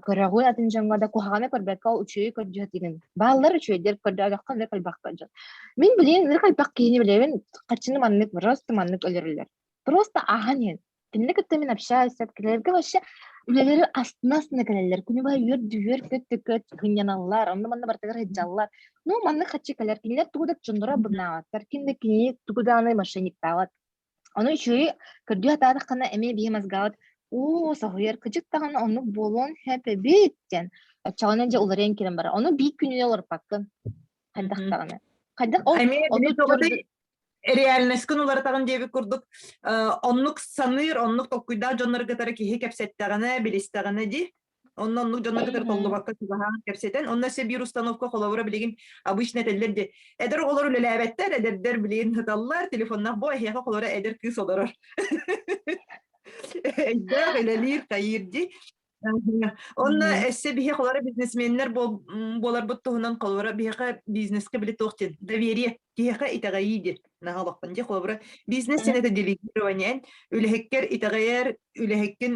көрөҕүн атын дьоҥҥо да куһаҕаны көрбөккө ол үчүгэйи көрдүү сатыыгын. Бааллар үчүгэйдэр көрдөөтөххө оннук элбэх дьон. Мин билигин ынырык элбэх киһини билэбин, хаччыны маннык просто маннык өлөрөллөр. Просто ааһан иһэн. Кинини кытта мин общаюсь, кинилэргэ вообще үлэлэри астына-астына кэлэллэр. Күнү быһа үөр-дүөр, көт-көт сынньаналлар, онно-манна барытыгар сылдьаллар. Ну, маннык хаччы кэлэр. Кинилэр тугу да дьонноро абынаабаттар, ким да кинини тугу даҕаны мошенниктаабат. Ону үчүгэйи көрдүү сатаатаххына эмиэ биһи мозгаабыт уу соһуйар, кыдьык даҕаны оннук буолуон сөп эбит диэн. Оччоҕуна дьэ уларыйан киирэн барар. Ону биир күнүнэн уларыппаккын. Хайдах даҕаны. Хайдах ол Эмиэ ону били тоҕотой реальностькын уларытаҕын диэбит курдук оннук саныыр, оннук толкуйдаах дьоннору кытары киһи кэпсэттэҕинэ, билистэҕинэ дии. Онно оннук дьоннор кытары толлубакка чугаһаан кэпсэтэн, онно өссө биир установка холобура билигин обычно этэллэр дии. Эдэр оҕолор үлэлээбэттэр, эдэрдэр билигин сыталлар, телефоннаах бу эһиэхэ холобура эдэр кыыс олорор. Өйдөөх үлэлиир, хайыыр дии. Онно өссө биһи холоро бизнесменнэр буоларбыт туһунан холобура биһиэхэ бизнескэ били туох диэн доверие киһиэхэ итэҕэйии диэн наһаа олохпун дии холобура бизнес диэн это делегирование үлэһиккэр итэҕэйэр үлэһиккин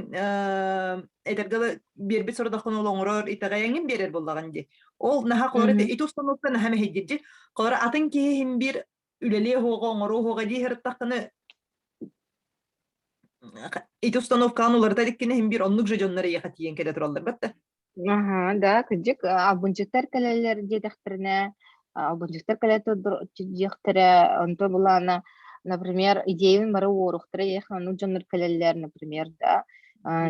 этэргэ дылы биэрбит сорудаххын ол оҥорор итэҕэйэҥҥин биэрэр буоллаҕын дии ол наһаа холобура ити установка наһаа мэһэйдиир дии холобура атын киһи иһин биир үлэлиэ уһуоҕа оҥоруо уһуоҕа дии сырыттаххына ити установкаҕын уларыта иликкинэ иһин биир оннук же дьоннор эйиэхэ тиийэн кэлэ тураллар батта. Аха, да, кырдьык, албынчыттар кэлэллэр диэтэхтэринэ, албынчыттар кэлэ диэхтэрэ, онто былаана, например, идеябын бары уоруохтара диэх оннук дьоннор кэлэллэр, например, да,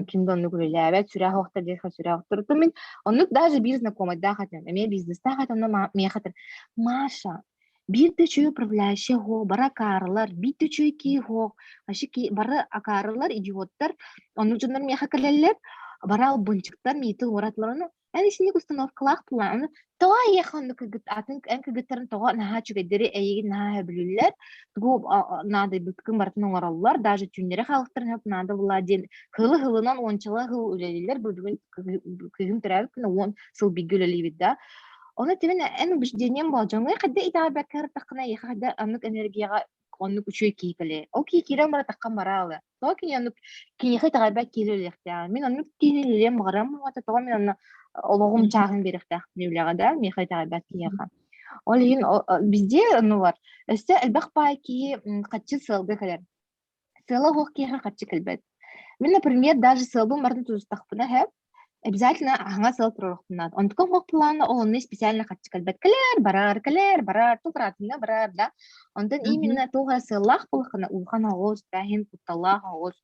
ким да оннук үлэлээбэт, сүрээх охтор диэхэ сүрээх охтор. Мин оннук даже биир знакомайдаах этим, эмиэ бизнестаах этим, онно миэхэ этэр, Маша, Биир да үчүгэй управляющай суох, бары акаарылар, биир да үчүгэй киһи суох, вообще бары акаарылар, идиоттар, оннук дьоннор миэхэ кэлэллэр, бары албынчыктар, миитин уоратылар, ону эн исинник установкалаах буолан, ону тоҕо эйиэхэ оннук кыргыт атын эн кыргыттарын тоҕо наһаа үчүгэйдэри эйигин наһаа сөбүлүүллэр, тугу наадыйбыккын барытын оҥороллор, даже түүннэри хаалыктарын сөп наада буолла диэн хылы-хылынан уончала хыл үлэлииллэр, бу бүгүн кыыһым төрөөбүт күнэ 10 сыл бииргэ үлэлиибит да. Ону тимин эн убеждением буол дьоҥҥо хайда итэҕэйбэккэ сырыттаххына эйиэхэ хайда оннук энергияҕа оннук үчүгэй киһи кэлиэ. Ол киһи киирэн баран таххан бараалы. Тоҕо кини оннук киниэхэ итэҕэйбэт киһи үлэлиэхтээҕин. Мин оннук киһини үлэлиэн баҕарам уонна тоҕо мин онно олоҕум чааһын биэриэхтээхпин үлэҕэ да миэхэ итэҕэйбэт киһиэхэ. Ол иһин везде ону бар. Өссө элбэх баай киһи хаччы сыалга кэлэр. Сыала суох киһиэхэ харчы кэлбэт. Мин, например, даже сыалбын барытын тутустахпына иһэ, обязательно аһаҥа сыал туруорухпун наада. Онтукам суох плана ол онно специально харчы кэлбэт. Кэлээр барар, кэлээр барар, туох ыраатыҥҥа барар да. Онтон именно туох эрэ сыаллаах буоллаххына улахан оҕус, бэһин кутталлаах оҕус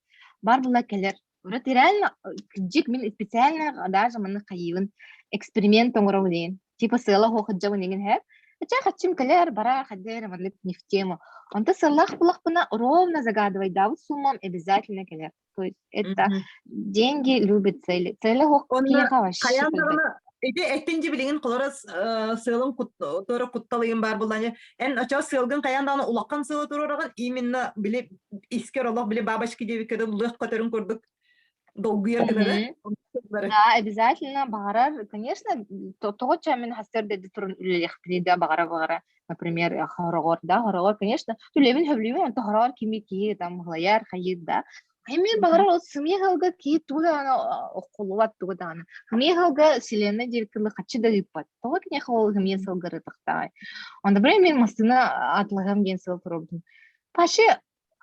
бар була кэлэр. Вот реально, кырдьык мин специально даже маннык хайыыбын эксперимент оҥоробун диэн. Типа сыала суох сылдьабын игин һэ. Чэ хаччым кэлэр, барар, хадэр, маннык не в тему. Онто сыаллаах булахпына ровно загадывайдаабыт суммам обязательно кэлэр. То есть это деньги любят цели. Цели суох киһиэхэ вообще Хайаан кэлбэт. даҕаны ити эттин дьи билигин холоро сыалын туора кутталыйын баар булланя эн очо сыалгын хайаан даҕаны улахан сыалы туруораҕын именно били искер олох били бабочки диэбиккэ лыах көтөрүн курдук долгуйар гына да Да, обязательно баҕарар, конечно, тоҕо мин хастар да туран үлэлиэхпиний да баҕара-баҕара, например, хороҕор да, хороҕор, конечно, үлэбин сөбүлүүбүн, онто хороҕор кими киһи там һылайар, хайыыр да. Эмиэ баҕарар ол сымыйа ыалга киһи тугу даҕаны оххуллубат тугу даҕаны. Сымыйа ыалга вселенная диэбит хаччы да ыыппат. Тоҕо киниэхэ ол сымыйа сылгы ырытахтааҕай. Онто били мин массыына атылаһыам диэн сыл туруорбутум. Вообще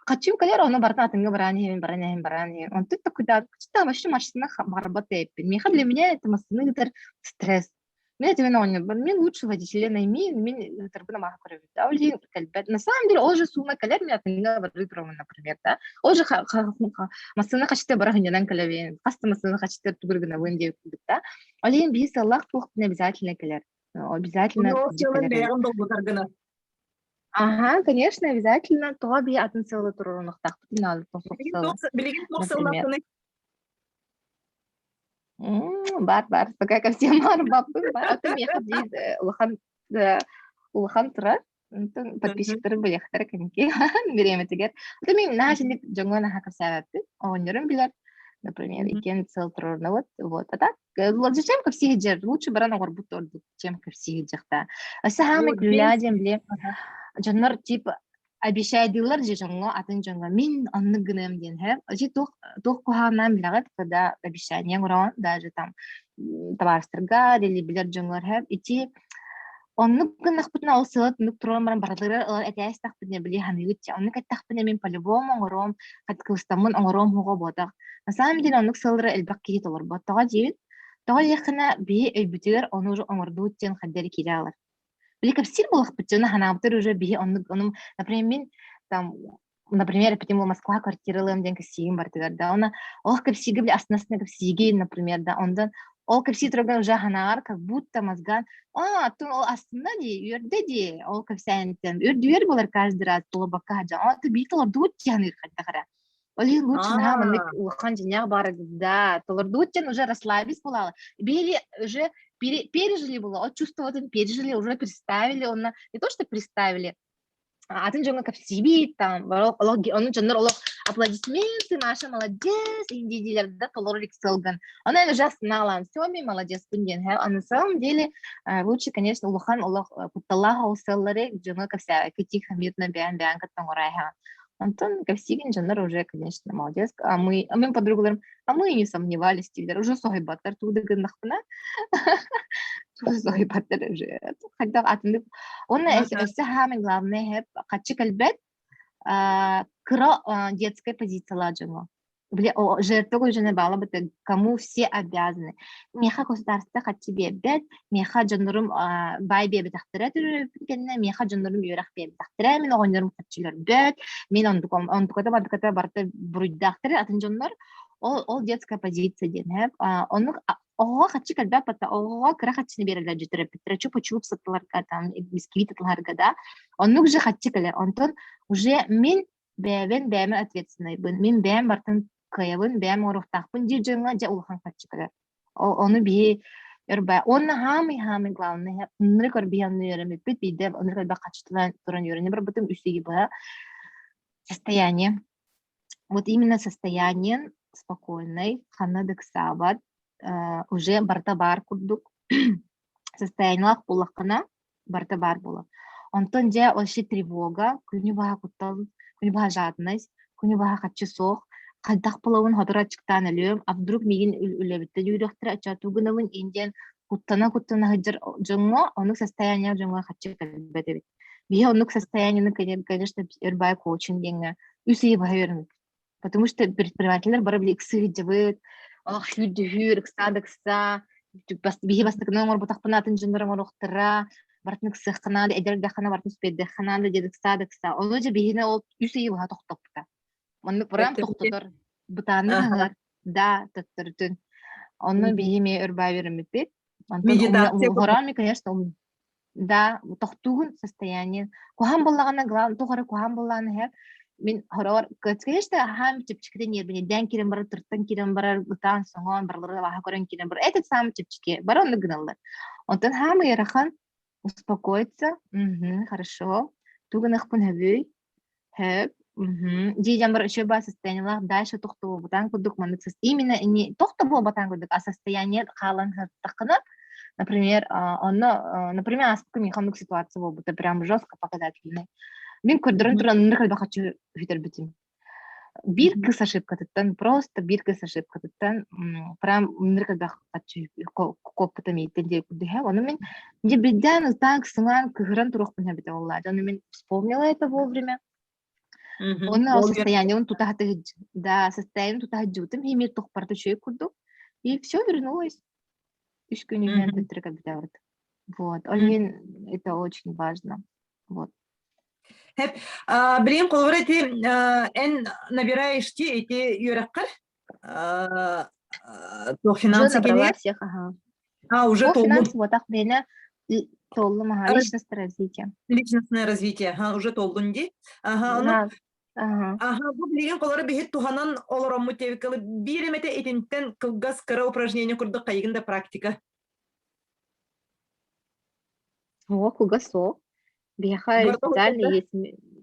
Хочу кэлэр, ону барытын атыҥҥа баран иһэбин, баран иһэбин, баран иһэбин. Онтон такуйдаат, вообще массыына барбат эппин. Миэхэ для меня это массыына ыытар стресс. Мин этимин оонньуурбун, мин лучше водителя найми, мин ыытарбын амаха көрөбүт. Да, ол иһин кэлбэт. На самом деле, ол же сумма кэлэр, мин атыҥҥа барыы турамын, например, да. Ол же массыына хачыта бара хынньанан кэлэбин, хас да массыына хачыта тугур гынабын диэбит курдук, да. Ол иһин биир сыаллаах туохпун обязательно кэлэр. Обязательно Ол сыалын кэлэр. бэйэҕин долгутар гына. Ага, конечно, обязательно. Тоҕо бии атын сыалы туруорунуохтаахпытын наада Билигин сыалы, туох билигин туох например. сыаллааххыный? Бар, бар, пока ко всем бар, баппын бар. А то миэхэ биир улахан улахан турар. Онтон подписчиктары билиэхтэрэ кэнники бириэмэтигэр. А то мин наһаа итинник дьоҥҥо наһаа кэпсээбэппин. Оҕонньорум билэр. Например, иккиэн сыал туруорунабыт. Вот. А так, зачем ко всех дьэр? Лучше баран оҕорбут ордук, чем ко всех дьахта. Өссө хаамай Вот, күллээ диэн били дьоннор типа обещайдыыллар же дьоҥҥо атын дьоҥҥо мин оннук гыныам диэн һэ ити туох туох куһаҕаннаан билэҕит когда обещание оҥороҕун даже там табаарыстарга или билэр дьоҥҥор һэ ити оннук гыннахпытына ол сыала түнүк туран баран барытыгар ылан этээстэхпинэ били ханыыбыт оннук эттэхпинэ мин по-любому оҥоруом хат кыбыстаммын оҥоруом уһуга буотах на самом деле оннук сыаллары элбэх киһи толорбот тоҕо диибин тоҕо диэххинэ биһи өйбүтүгэр ону уже оҥордубут диэн хайдах эрэ киирэ хаалар. Били кэпсиир буоллахпыт дьоно ханаабытар уже биһи оннук ону например мин там например эппитим Москва квартиралыам диэн кэпсиигин барытыгар да оны ол кэпсиигэ били астына кэпсиигин например да онтон ол кэпсии тураргар уже ханаҕар как будто мозган а тун ол астына дии үөрдэ дии ол кэпсээнтэн үрдүөр буолар каждый раз толорбокко сылдьан ол биир толордубут дии саныыр хайдах эрэ. Ол иһин лучше наһаа маннык улахан дьиҥнээх баара да, толордубут диэн уже расслабились буолаалы. Биһиги уже пережили было, от чувствовать пережили, уже представили, онно не то что представили, атын дьоҥҥо кэпсиибит там, ону дьоннор олох Аплодисменты, Маша молодец, индидилерде толору сылгын. Она ужасно налан, все, ми молодец диэн. А на самом деле лучше, конечно, улахан олох кутталаах ол сыллары дьону кэпсээбэккэ тихо мирно бэйэн-бэйэн кытта оҥорайһаҕын. Онтон кэпсиигин дьоннор уже, конечно, молодец. А мы подругаларым, а мы и не сомневались, дииллэр, уже соһуйбаттар, тугу да гыннахпына. Соһуйбаттар уже. Хайдах атыннык. Уонна өссө самое главное хэп хаччы кэлбэт кыра детская позициялаах дьоҥҥо. Били жертва уже баала быта кому все обязаны. Миэхэ государство хаччы биэрбэт, миэхэ дьоннорум баай биэрбэтэхтэрэ төрөппүт кэннэ, миэхэ дьоннорум үөрэх биэрбэтэхтэрэ, мин оҕонньорум хаччыларбөт, мин онтуката бардыката барыта буруйдаахтар атын дьоннор. Ол детская позиция диэн һэп. Оннук оҕоҕо хаччы кэлбэт бата оҕоҕо кыра хаччыны биэрэллэр дьэ төрөппүттэрэ чупа-чуп сыттыларга там бисквит атыларга да оннук же хаччы кэлэр. Онтон уже мин бэйэбин бэйэм ответственныйбын, мин бэйэм бартын кыайабын, бэйэм оҥоруохтаахпын диир дьоҥҥо дьэ улахан хаччы кэлэр. Ону биһи өрбэ уонна хаамый хаамый главное ынырык өрбиһэн үөрэммиппит биирдэ ынырык элбэх хаччытынан туран үөрэнэ барбытым үс ыйы быһа состояние вот именно состояние спокойный ханна да ыксаабат уже барыта баар курдук состояниелаах буоллаххына барыта баар буолар. Онтон дьэ вообще тревога, күнү баһа куттал, күнү баһа жадность, күнү баһа хаччы суох, хайдах булабын сотору аччыктаан өлүөм, а вдруг миигин үлэбиттэн үүрүөхтэрэ, оччотугу гынабын индиэн куттана-куттана сылдьар дьоҥҥо оннук состояние дьоҥҥо хаччы кэлбэт эбит. Биһи оннук состояниены, конечно, өр баай коучинг диэҥҥэ үс ыйы быһа үөрэммит. Потому что предпринимателлэр бары били ыксыы сылдьабыт, олох сүүрдүһүүр, ыксаа да ыксаа, биһи бастакынан оҥорботохпуна атын дьоннор оҥоруохтара, барытын ыксыахха наада, эдэр эрдэххинэ барытын успейдыахха наада диэн ыксаа да ыксаа. Ону дьэ биһини ол үс ыйы быһа тохтоппута. Маннык прям тохтотор, бытааннык аһылар, да, төттөрүтүн. Онно биһи эмиэ өр баай үөрэммиппит. Онтон уһораан, конечно, Да, тохтуугун состояние. Куһаҕан буоллаҕына, главное, туох эрэ куһаҕан буоллаҕына иһэр, мин хороҕор, конечно, аһаам чэпчэкитэ ньиэрбинэйдээн киирэн барар, тыртан киирэн барар, ытаан-соҥоон, барылары абааһы көрөн киирэн барар. Этот самый чэпчэки. Бары оннук гыналлар. Онтон хаам ыарахан, успокоиться, мгм, хорошо. Тугу гыныахпын сөбүй? Сөп, мгм. Дии бар үчүгэй баар состояниелаах дальше тохтобутаан курдук маннык именно не тохтобуобатаан курдук, а состояние хаалан сырыттаххына, например, онно, например, ааспыкка миэхэ оннук ситуация буолбута, прям жестко показательный. Мин көрдөрөн туран оннук элбэх хочу бүтэрбитим. Биир кыс ошибкатыттан, просто биир кыс ошибкатыттан прям оннук элбэх хочу куоппута мииттэн диэ курдук. Ону мин дьэ бирдээн ытаан сыҥаан кыһыран туруохпун эбитэ буоллаа. Ону мин вспомнила это вовремя. Уонна ол состояниебын тута да, состоянием тута сылдьыбытым иһимир тохпарта үчүгэй курдук. И все вернулось. Үс күн иһинэн төттөрү кэлбитэ Вот. Ол иһин это очень важно. Вот. Билигин холобур ити эн набираешь ти ити үөрэххэр туох финансы набрала всех, ага. А, уже толлум. Финансы вот так бэйне толлум, ага, личностное развитие. Личностное развитие, ага, уже толлун ди. Ага, ону Ага, бу билигин холоро биһит туһанан олороммут диэбиккэ биир эмэтэ итинтэн кылгас кыра упражнение курдук хайыгын да практика. О, кылгас суох. Биһиэхэ специально есть,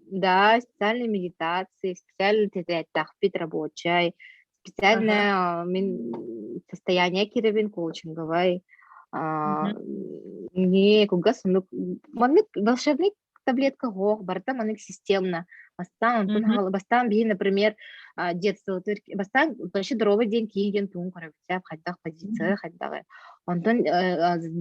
да, специальные медитации, специальный тэтээттээхпит рабочай, специальное мин состояние киирэбин коучинговай, не кылгас оннук маннык волшебный таблетка суох, барыта маннык системно. Бастаан онтун бастаан биһи, например, детство бастаан вообще здоровый день киин диэн тугун көрөбүт хайдах позиция хайдаҕый. Онтон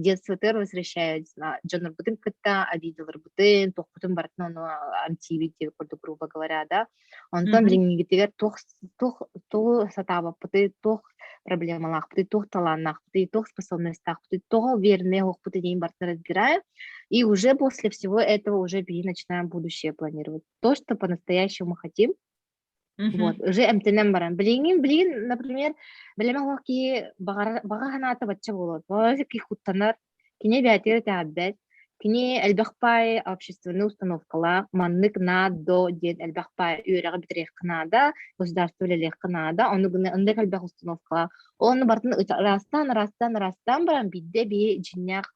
детствотыгар возвращаются дьоннорбутун кытта обидаларбытын, туохпутун барытын ону антибит диэбит курдук, грубо говоря, да. Онтон билиҥҥитигэр туох туох тугу сатаабаппытый, туох проблемалаахпытый, туох талааннаахпытый, туох способностаахпытый, тоҕо верный оһохпутуй диэн барытын разбираем. И уже после всего этого уже биһи начинаем будущее планировать. То, что по-настоящему хотим, Вот, уже эмтэнэн баран. Билигин, билигин, например, бэлэмэ оһох киһи баҕа санаата бачча буолуо. Баҕа киһи куттанар, кини бэйэтигэр итэҕэйбэт, кини элбэх паай общественнай установкалаах, маннык наадо диэн элбэх паай үөрэҕи бүтэриэххэ наада, государство үлэлиэххэ наада, ону гына ыннык элбэх установкалаах. Ол ону барытын ыраастаан, ыраастаан, ыраастаан баран биирдэ биһи дьиҥнээх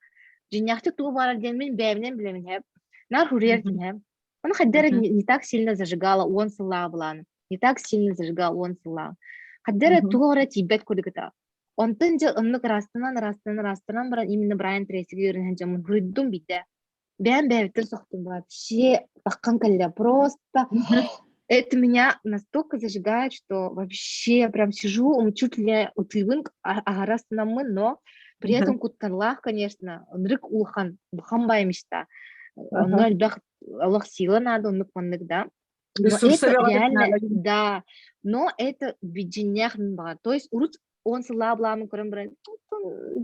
дьиҥнээхтик тугу баҕарар диэн мин бэйэбинэн билэбин һэп. Наар суруйар этим һэп. Ону хайдах эрэ не так сильно зажигала 10 сыллааҕы былааны. Не так сильно зажигал он сыллаах. Хаддара туга эрэ тиийбэт курдук этэ. Онтон дьэ оннук ырастанан, ырастанан, ырастанан баран именно Брайан Трейсигэ үөрэнэн дьоммун хуруйдум биирдэ. Бэйэм бэйэбиттэн сохтум вообще таххан кэллэ. Просто это меня настолько зажигает, что вообще я прям сижу, чуть ли утыыбын аһара станаммын, но при этом кутталлаах, конечно, ынырык улахан, улахан баай мечта. Онно элбэх олох сила надо, оннук маннык, да. Но это реально, да, но это видениях баар. То есть урут он сыллаа былаамын көрөн баран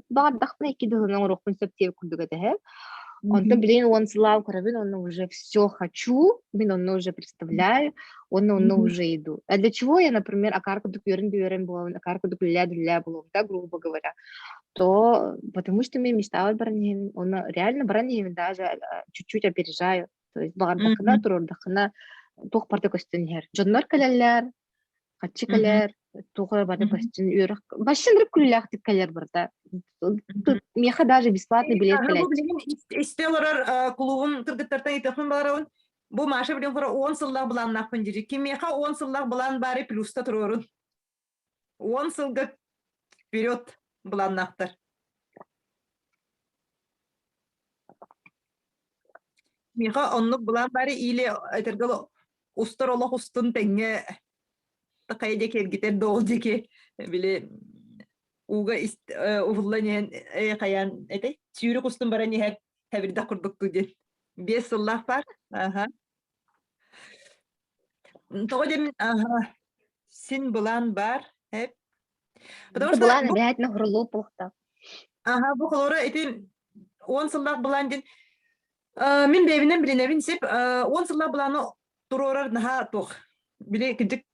баҕардахпына икки дылынан оҥоруохпун сөп диэбит курдук этэ һэ. Онтон билигин он сыллаабы көрөбүн, онно уже все хочу, мин онно уже представляю, онно онно уже иду. А для чего я, например, акар курдук үөрэн үөрэн буолабын, акар курдук үлэлээ буолуом, да, грубо говоря, то потому что мен мечтала баран иһин, онно реально баран иһин даже чуть-чуть опережаю. То есть баҕардаххына, туруордаххына туох барыта көстөн иһэр. Дьоннор кэлэллэр, хаччы кэлэр, туох эрэ барыта көстөн үөрэх вообще ынырык күлүүлээхтик кэлэр барыта. Миэхэ даже бесплатный билет Бу кэлээччи. билигин истэ олорор кулуубум кыргыттартан ыйытыахпын баҕарабын. Бу Маша билин хора 10 сыллаах былааннаахпын дири. Кимиэхэ 10 сыллаах былаан баары плюста туруорун. 10 сылга вперед былааннаахтар. Миэхэ оннук былаан баары или этэргэ устар олох устун тэҥҥэ такай диэки эргитэр да ол диэки били ууга уһуллан иһэн хайаан этэй сүүрүк устун баран иһэр хэбирдэх курдуктуу диэн 5 сыллаах баар аха тоҕо диэн син былаан баар эп потому что Былаан обязательно хурулуу буолуохтаах. Аха бу холоро ити 10 сыллаах былаан диэн мин бэйэбинэн билинэбин сеп 10 сыллаах былааны туруорар наһаа туох били кырдьык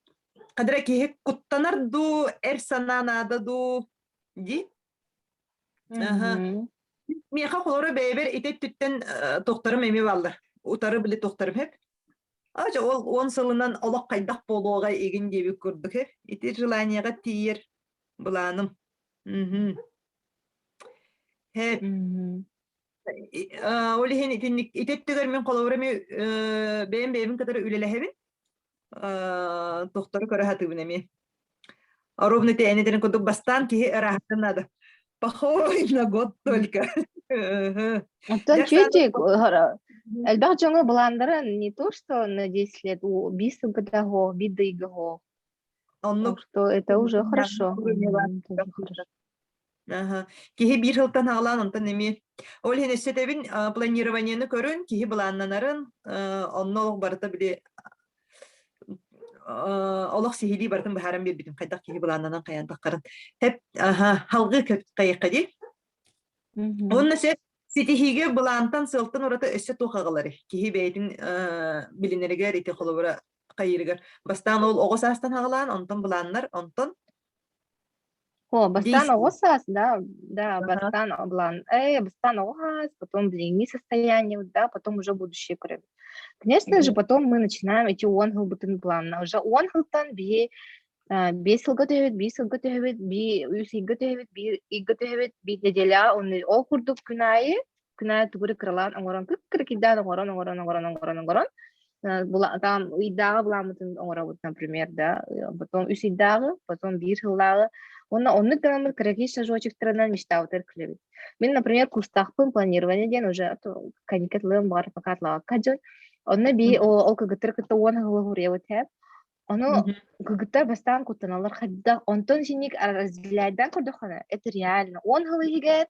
кадра киһи куттанар дуу эр санаа наада дуу дии Аха. Миэхэ холоро бэйэбэр ити өттүттэн туохтарым эмиэ бааллар. Утары били туохтарым хэп. Ача ол 10 сылынан олох хайдах буолуоҕай игин диэбит курдук хэп. Ити желаниеҕа тиийэр былааным. Мгм. Хэп. Ол иһин итинник ити өттүгэр мин холобура эмиэ бэйэм бэйэбин кытары үлэлэһэбин. Тохтору көрө сатыыбын эмиэ. Ровно тэйэн этэрин курдук бастаан киһи ырааһыттан наада. Похой на год только. Оттон чүтик элбэх дьоҥо былаандара не то что на 10 лет, биир сылга биир да ыйга Оннук. что это уже хорошо. Аха. Киһи биир сылтан аҕалаан онтон эмиэ ол иһин өссө этэбин планированиены көрүн, киһи былааннанарын, онно олох барыта били олох сиһилии барытын быһааран биэрбитим хайдах киһи былааннанан хайаан таххарын. Тэп аха халгыы хайыахха дии. Уонна сөп ситиһиигэ былаантан сыалтан ураты өссө туох аҕаларый? Киһи бэйэтин билинэригэр ити холобура хайыырыгар бастаан ол оҕо саастан аҕалаан, онтон былааннар, онтон О, бастаан оҕо саас, да, да, бастаан былаан, бастаан оҕо саас, потом билиҥҥи состояние, да, потом уже будущее көрөбүт. Конечно же, потом мы начинаем эти уон сылбытын планна. Уже уон сылтан биһи 5 сылга төһөбүт, 5 сылга төһөбүт, 3 ыйга төһөбүт, 1 ыйга төһөбүт, биир нэдиэлэҕэ ол курдук күн аайы күн аайы тугу эрэ кыралаан оҥорон, кып-кыракыйдаан оҥорон, оҥорон, оҥорон, оҥорон, оҥорон, там ыйдааҕы былааммытын оҥоробут, например, да, потом үс ыйдааҕы, потом биир сыллааҕы. Уонна оннук гынаммыт кыракый шажочектарынан мечтабытыгар күлэбит. Мин, например, курстаахпын планирование диэн уже каникет лыам баҕар пока атлаҕакка дьон. Онно би ол кыргыттары кытта 10 сылы хуруйабыт һэ. Ону кыргыттар бастаан куттаналлар хайдах онтон синник разделяйдаан көрдөххүнэ это реально. 10 сыл иһигэр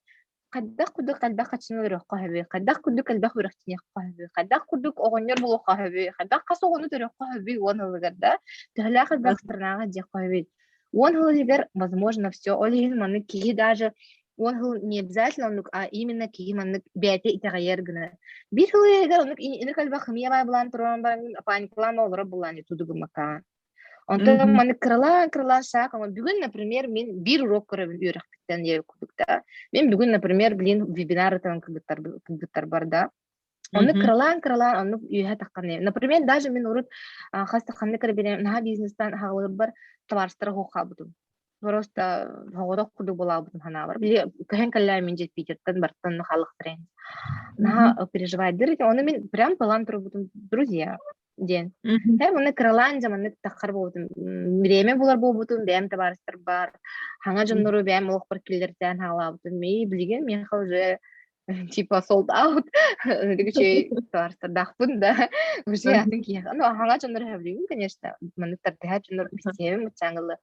Хайдах курдук элбэх хаччыны өлөрүөххэ сөбүй? Хайдах курдук элбэх үрэхтиниэххэ сөбүй? Хайдах курдук оҕонньор буолуохха сөбүй? Хайдах хас оҕону төрүөххэ сөбүй 10 сылыгар да? Төһөлөөх элбэх странаҕа дьиэххэ сөбүй? 10 сыл иһигэр возможно все. Ол иһин маннык киһи даже 10 сыл не обязательно оннук, а именно киһи маннык бэйэтэ итэҕэйэр гына. Биир сыл иһигэр оннук инник элбэх химия баай булаан туран баран паникалаан олорор булаан тудугумакаан. Онтон маны кыралаан-кыралаан шаг бүгүн, например, мин биир урок көрөбүн үөрэхпиттэн диэбит курдук да. Мин бүгүн, например, блин, вебинар ытан кыргыттар бар да. Онну кыралаан-кыралаан оннук үөһэ тахханы. Например, даже мин урут хас да ханнык эрэ билэн наһаа бизнестан аҕалыырбар табаарыстара суох хаалбытым. Просто соҕотох курдук буолаабытым санаабар. Били көһөн кэллээн мин дьэ Питертэн бартан халыктарайын. Наһаа переживайдыр. Ону мин прям план турбутум. Друзья, Диэн. Һэ маннык кыралаан дьэ маннык таххар буолбутум. Бириэмэ булар буолбутум, бэйэм табаарыстарбар, хаҥа дьоннору бэйэм олохпор киллэртээн хаалаабытым. И билигин миэхэ уже типа sold out үчүгэй табаарыстардаахпын да уже атын киһиэхэ ну хаҥа дьоннору сөбүлүүбүн конечно маннык тардыһар дьоннор билсиэбин мыччаҥылы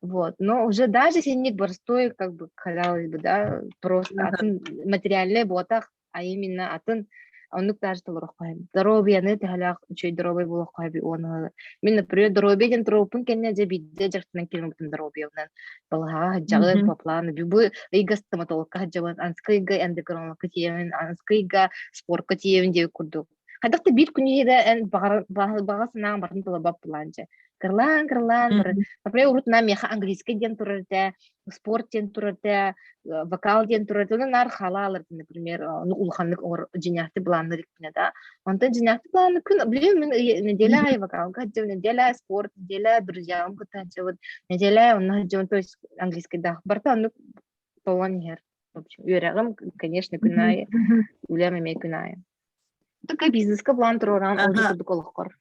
вот но уже даже синник простой как бы казалось бы да просто атын материальный буотах а именно атын оннук даже толоруохха сөп. Доруобуйаны төһөлөөх үчүгэй доруобай буолуохха сөбүй уонна мин, например, доруобуйа диэн турууппун кэннэ дьэ биирдэ дьарыктанан киирэн доруобуйабынан балаһаҕа сылдьаҕын по плану бу ыйга стоматологка сылдьабын, анскы ыйга эндокринологка тиийэбин, анскы ыйга спортка тиийэбин диэбит курдук. Хайдах да биир күн иһигэр эн баҕа санааҥ барытын толорбот былаан дьэ. Кырлаан, кырлаан, например, урут на миэхэ английский диэн турар этэ, спорт диэн турар этэ, вокал диэн турар этэ, наар халаалар, например, ну улаханнык дьиҥнээхтик былаанныр иккинэ да. Онтон дьиҥнээхтик былаанны күн, блин, мин неделя аайы вокалга сылдьабын, неделя спорт, неделя друзьям кытта сылдьабын, неделя онно сылдьабын, то есть английскийдаах. Барыта оннук толон иһэр. В общем, үөрэҕим, конечно, күн аайы, үлэм эмиэ күн аайы. Только бизнеска план туруоран ол курдук олоххор.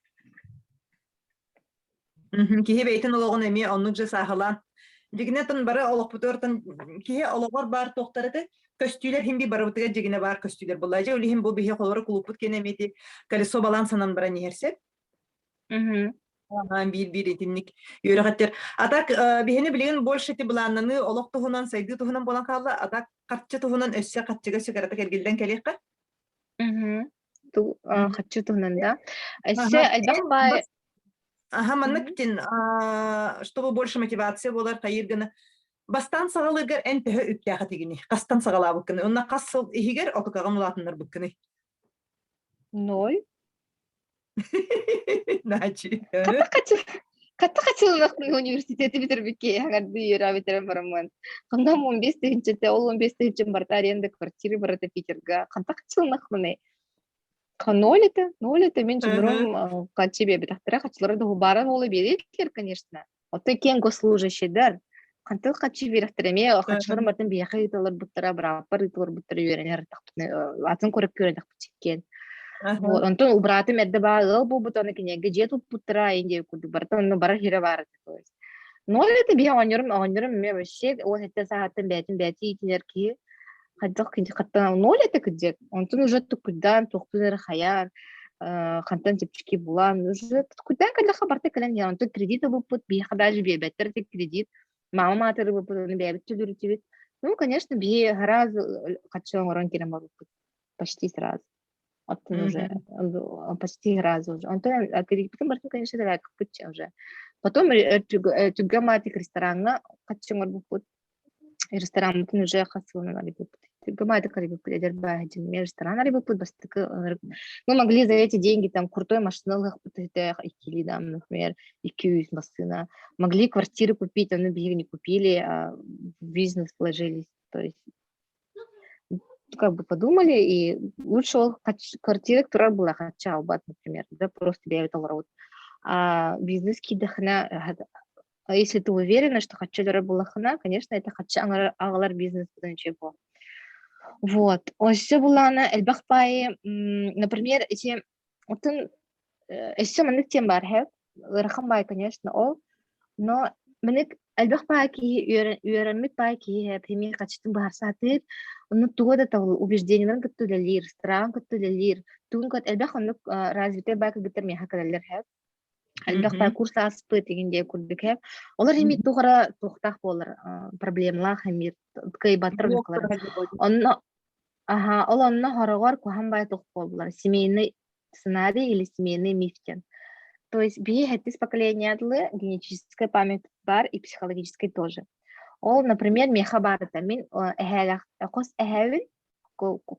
Киһи бэйэтин олоҕун эмиэ оннук же сааһылаан. Дьигинэ бары олохпутугар киһи олоҕор баар туохтар этэ көстүүлэр иһин би барыбытыгар дьигинэ баар көстүүлэр буолла. Дьэ ол иһин бу биһи холоро кулуппут киэнэ эмиэ колесо балансанан баран иһэрсэ. Биир-биир итинник үөрэҕиттэр. А так биһини билигин больше ити былааннаныы олох туһунан, сайдыы туһунан буолан хаалла. А так харчы туһунан өссө харчыга сүгэрэтик эргиллэн кэлиэххэ. Харчы туһунан да. Өссө элбэх баай Аха, маннык тин, чтобы больше мотивация буолар хайыр гына. Бастаан саҕалыыргар эн төһө үптээх этигиний? Хастан саҕалаабыккыный? Онно хас сыл иһигэр отукаҕын улаатыннарбыккыный? Ноль. Начи. Хата хачылынахпын университети бүтэрбикке хаҥарды үөрэ бүтэрэн бараммын. Ханна 15 тыһынчата, ол 15 тыһынчам барыта аренда квартиры барыта Питерга. Ханта хачылынахпыный? Ноль это, ноль это мен жумурум хачы биэбитахтара хачылары да бааран ола биэрэллэр, конечно. Оттон киэҥ госслужащийдар хантан хачы биэрэхтэрэ эмиэ хачыларын бартын биһиэхэ ыыталларбыттара, бырааппар ыыталларбыттара үөрэнэр атын көрөп үөрэнэхпит чиккиэн. Вот, онтон убраатым эрдэ баа ыал буолбут, аны кинигэ дьиэ туппуттара, индия курдук барыта онно барар хирэ баар этэ, то есть. Ноль это биһи оҕонньорум, оҕонньорум эмиэ вообще 17 саһаттан бэйэтин бэйэтэ иитинэр киһи. Хайдах хаттан ноль это кырдьык. Онтон уже туккуйдаан, туохпун эрэ хайаан, хантан чэпчэки булан, уже туккуйдаан кэллэххэ барыта кэлэн иһэр. Онтон кредит ылбыппыт, биһиэхэ даже биэрбэттэр ити кредит. Мама маатыры ылбыппыт, ону бэйэбит төлүүрүтүбүт. Ну, конечно, биһи сразу хаччы оҥорон киирэн барбыппыт. Почти сразу. Оттон уже почти сразу уже. Онтон кредиппитин барытын, конечно, төлөөкпүт уже. Потом түггэ маатик рестораҥҥа хаччы оҥорбуппут. Рестораммытын уже хас сылынан арыйбыппыт. Гамайдык арыйбыппыт, эдэр бааһы ресторан арыйбыппыт бастакы. Мы могли за эти деньги там крутой машина ылыахпыт этэ, иккилии там, например, 200 массыына. Могли квартиры купить, но биһиги не купили, а в бизнес вложились. То есть как бы подумали, и лучше ол квартира турар была хачча албат, например, да, просто бэйэбит олоробут. А бизнес киирдэххинэ, а если ты уверена, что хочу буоллаххына, конечно, это хаччы аҕалар бизнес ничего. Вот. Өссө булаана элбэх баайы, например, эти отын өссө маннык тем бар һэ. Ыарахан баай, конечно, ол. Но маннык элбэх баай киһи үөрэммит баай киһи эмиэ хаччытын быһаарса сатыыр. Онно тугу да табыл убеждениеларын кытта үлэлиир, страҕын кытта үлэлиир. Тугун кытта элбэх оннук развитый баай кыргыттар миэхэ кэлэллэр һэ. Элбэх баа курс ааспыт игин диэ курдук ээ. Олор эмиэ туох эрэ туохтаах буолар, проблемалаах эмиэ кыайбаттар оннуклар. Онно аха, ол онно хороҕор куһаҕан баай туох буоллар, семейный сценарий или семейный миф диэн. То есть биһи хэттис поколение дылы генетическая память бар и психологический тоже. Ол, например, миэхэ баарыта мин эһээлэх хос эһээбин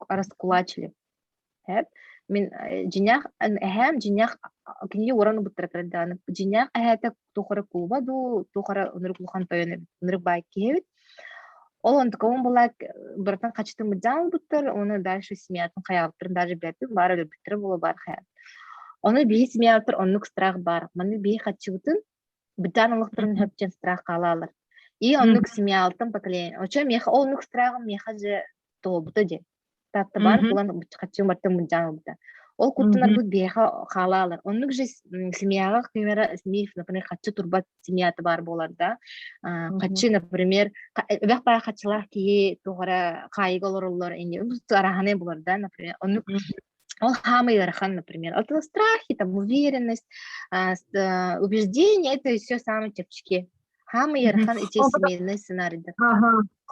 раскулачили. Эп. Мин дьиҥнээх эһээм дьиҥнээх кинини уоран ылбыттара кырдааны. Дьиҥнээх эһээтэ туох эрэ кулуба дуу, туох эрэ ынырык улахан тойон эбит, ынырык баай киһи эбит. Ол онтукабын булаак братан хачытын быдьаан ылбыттар, уонна дальше семьятын хайаабыттарын даже билбэппин, баар өлөрбүттэрэ буолуо баар хайаабыт. Ону биһи семьябытыгар оннук страх баар. Маны биһи хаччыбытын быдьаан олохторун хөпчөн страх хаалаалар. И оннук семьялтан поколение. Очо миэхэ ол оннук страхым миэхэ же туолбута дии. Тааттабаан булан хаччым бартын мунчаан ылбыта. Ол куттанарбыт биһиэхэ хаалаалар. Оннук же семьяҕа, к примеру, миф, например, хаччы турбат семьята баар буолар да. Хаччы, например, эбэх баа хаччылаах киһи туох эрэ хаайыга олороллор, араһаны булар да, например. Оннук ол хаамый ыарахан, например. Это страхи, там, уверенность, убеждение, это все самые чэпчэки. Хаамый ыарахан ити семейный сценарийдар.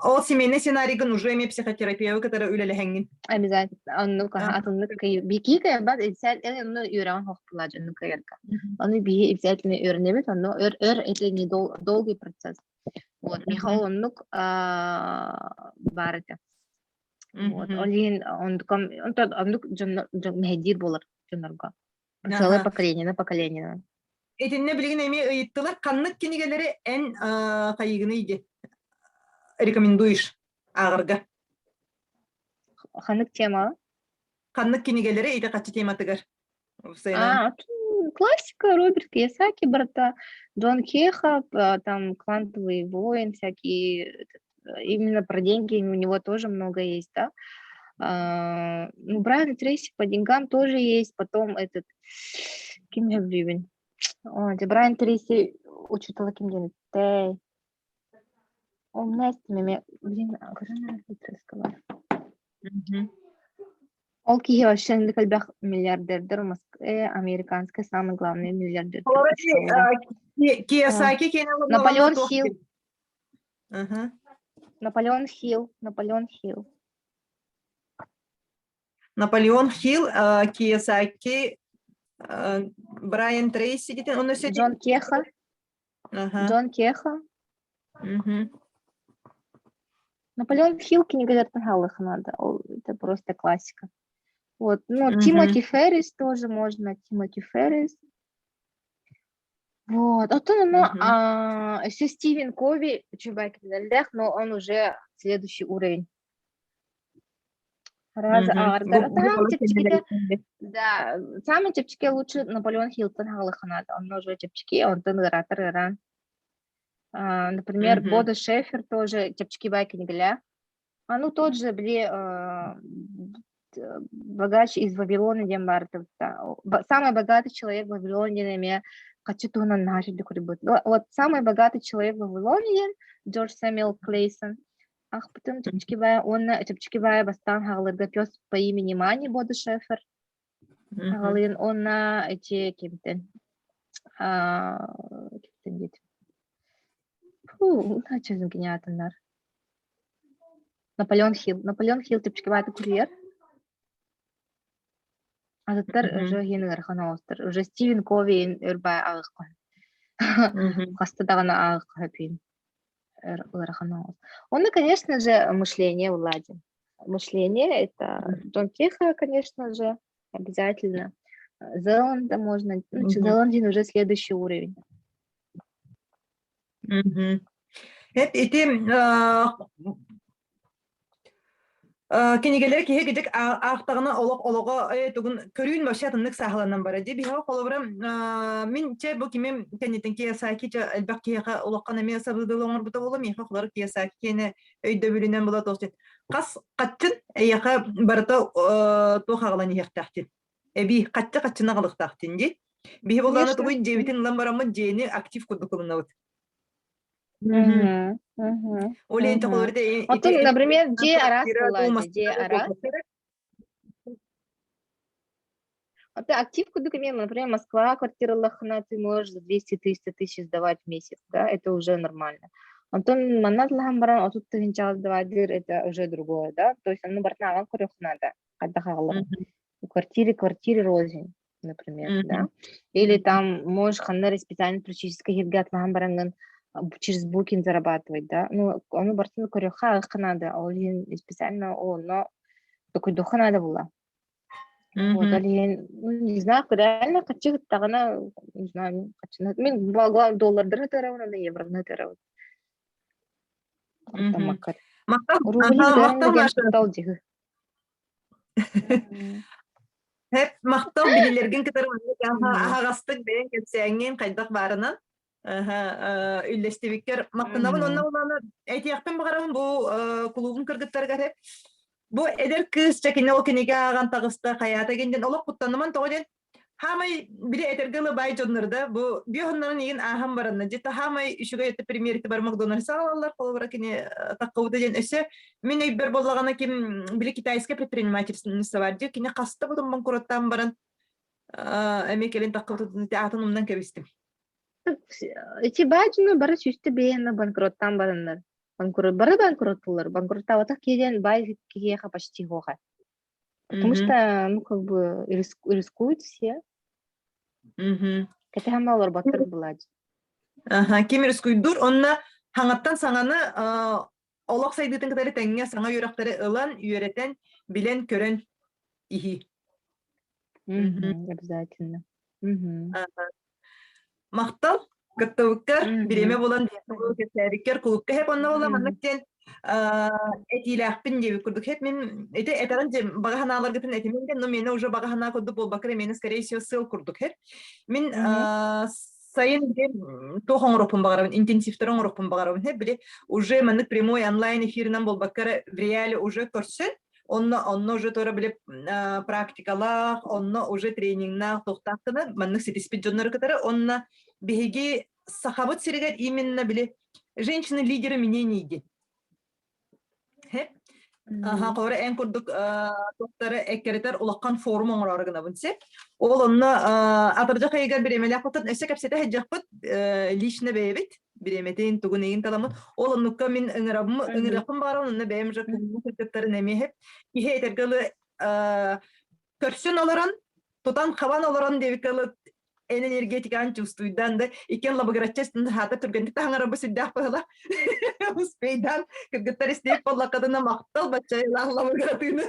Ол семейный сценарийгын уже эми психотерапия кытары үлэлэһэҥҥин. Обязательно. Оннук атыннык бики кайбат онну үөрэҕин хохтулаа дьонну кыайарга. Ону биһи обязательно үөрэнэбит, онно өр өр это не долгий процесс. Вот, Михаил оннук баар этэ. Вот, ол иһин онтукам онтон оннук дьонно мэһэйдиир буолар дьоннорго. Целое поколение на поколение. Итиннэ билигин эмиэ ыйыттылар, ханнык кинигэлэри эн хайыгыный ди рекомендуешь ааҕарга? Ханнык тема? Ханнык кинигэлэри ити хаччы тематыгар? А, классика Роберт Кийосаки барыта, Джон Кехо, там «Квантовый воин», всякие, именно про деньги у него тоже много есть, да. А, ну, Брайан Трейси по деньгам тоже есть, потом этот, ким сөбүлүүбүн? Брайан Трейси учуутала ким диэн этэй? Умная блин, Ол киһи вообще элбэх миллиардердэр Москве, американский самый главный миллиардер. Кийосаки Наполеон Хилл. Наполеон Хилл, Наполеон Хилл. Наполеон Хилл, Кийосаки, Брайан Трейси диэн онно Джон Кеха. Джон Кеха. Наполеон Хилл кинигэлэртэн хаалыах надо. Это просто классика. Вот. Ну, Тимоти Феррис тоже можно. Тимоти Феррис. Вот. А то, ну, а, еще Стивен Кови, үчүгэй кинилэрдээх, но он уже следующий уровень. Раз аардар. Самый чэпчэкитэ, да, самый чэпчэки лучше Наполеон Хилтон хаалыахха наада. Онно уже чэпчэки, онтон ыараатар ыараан. Например, Бода Шефер тоже чэпчэки баай кинигэлээх. А ну тот же, били, богач из Вавилона диэн баар Самый богатый человек в Вавилоне диэн эмиэ хаччы туһунан наһаа үчүгэй көрбүт. Вот самый богатый человек в Вавилоне диэн Джордж Сэмюэл Клейсон. Ахпытым чэпчэки баай уонна чэпчэки баай бастаан хаалырга пес по имени Мани Бода Шефер. Аҕалыын уонна эти кимтэн кимтэн диэтим. Фу, чөзүм киниатыннар. Наполеон Хилл. Наполеон Хилл чэпчэки курьер. Атыттар уже иһин ыарахан оҕустар. Уже Стивен Кови өр баай аҕыахха. Хаста даҕаны аҕыахха сөпүйүн. Ыарахан оҕус. Онно, конечно же, мышление Влади. Мышление – это Джон Кехо, конечно же, обязательно. Зеланда можно, ну, Зеландин уже следующий уровень. Эп ити Кинигэлэр киһи кидик аахтаҕына олох олоҕо тугун көрүүн вообще атыннык сааһыланан барар. Дии биһиэхэ холобура мин чэ бу кимим кэнниттэн Кийосаки чэ элбэх киһиэхэ улахан эмиэ сабыдыал оҥорбута буолуо миэхэ холобура Кийосаки киэнэ өйдөбүлүнэн була туох хас хаччын эйиэхэ барыта туох аҕалан иһиэхтээхтин эбии хачча хаччын аҕалыахтаахтын дии биһи буоллаҕына тугуй дьиэбитин ылан бараммыт дьиэни актив курдук ылынабыт. Ол иһин Оттон, например, дьиэ араас буолааччы, дьиэ араас. Это актив курдук эмиэ, например, Москва квартиралахына ты можешь за 200-300 тысяч сдавать в месяц, да, это уже нормально. Онтон манна ылаһан баран 30 тыһыынчаҕа сдавать это уже другое, да, то есть ону барытын ааҕан көрүөххэ наада, хайдах аҕаларын. Квартире квартире рознь, например, да. Или там можешь ханна эрэ специально туристическай сиргэ атлаһан бараҥҥын через букинг зарабатывать, да. Ну, ону барытын көрүөххэ аҕыахха наада, ол иһин специально онно докуйдуохха наада буолла. Вот, ол иһин, ну, не знаю, реально хаччы кыттаҕына, не знаю, хаччыны, мин доллардары ытыарабын, уонна евроны ытыарабын. Оттоммаккар. Махтал, Рубли махтал, ытыаран Маша. дьиһы. Хэп махтал билилэргин кытары маннык аһаҕастык бэйэҥ кэпсээҥҥин хайдах баарынан үллэстибиккэр махтанабын уонна улаана этиэхпин баҕарабын бу кулуубун кыргыттарыгар хэп. Бу эдэр кыыс чэ кини ол кинигэ ааҕан таҕыста хайаата гин олох куттаныман тоҕо диэн Хаамай били этэргэ ылы баай дьоннор да бу биохоннорун игин ааһан баранна дьэ хаамай үчүгэй это примерити бар Макдональдс аҕалаллар холобура кини таккабыта диэн өссө мин өйбөр буоллаҕына ким били китайскай предпринимательство бар дии кини хаста бутун банкроттаан баран эмиэ кэлин таккабытын аатын умнан кэбистим. Эти баай дьоно бары сүүстэ бэйээнэ банкроттаан бараннар. Банкрот бары банкроттуулар. Банкроттаабатах киһи баай киһиэхэ почти суоҕа. Потому что, ну, как бы, рискуют все. Кэтэһэн олорботтор былаадь. Аха, ким рискуйдуур, онно хаҥаттан саҥаны олох сайдыытын кытары тэҥҥэ саҥа үөрэхтэри ылан, үөрэтэн, билэн-көрөн иһии. Обязательно. Махтал кыттыбыккар, бириэмэ булан кэпсээбиккэр кулукка хэп онно буолла маннык диэн этиилээхпин диэбит курдук хэп мин ити этэҕин дьэ баҕа санааларгытын этимин диэн но миэнэ уже баҕа санаа курдук буолбакка миэнэ скорее всего сыл курдук хэп мин сайын туох оҥоруохпун баҕарабын интенсивтэр оҥоруохпун баҕарабын хэп били уже маннык прямой онлайн эфиринэн буолбакка в реале уже көрсөн Онно онно уже туора били практикалаах, онно уже тренингнаах туохтаах гына маннык ситиспит дьоннору кытары онно биһиги Сахабыт сиригэр именно били женщины лидеры мнений диэн. Аха, холобура эн курдук туохтары эккирэтэр улахан форум оҥороору гынабын сеп. Ол онно атырдьах ыйыгар бириэмэлээх хотон өссө кэпсэтэ сылдьыахпыт лично бэйэбит бириэмэтин тугун ыйын таламмыт ол оннукка мин ыҥырабым ыҥырыахпын баҕарабын онно бэйэм же кыргыттарын эмиэ иһип киһи этэргэ ылы көрсөн олорон тутан хабан олорон диэбиккэ ылы эн энергетикаан чувствуйдан да иккиэн лабыгыраччы хаата түргэнник таһаҥарабы сүрдээх быһыла успейдан кыргыттар истиэк буоллаххытына махтал баччайылаах лабыгыратыыны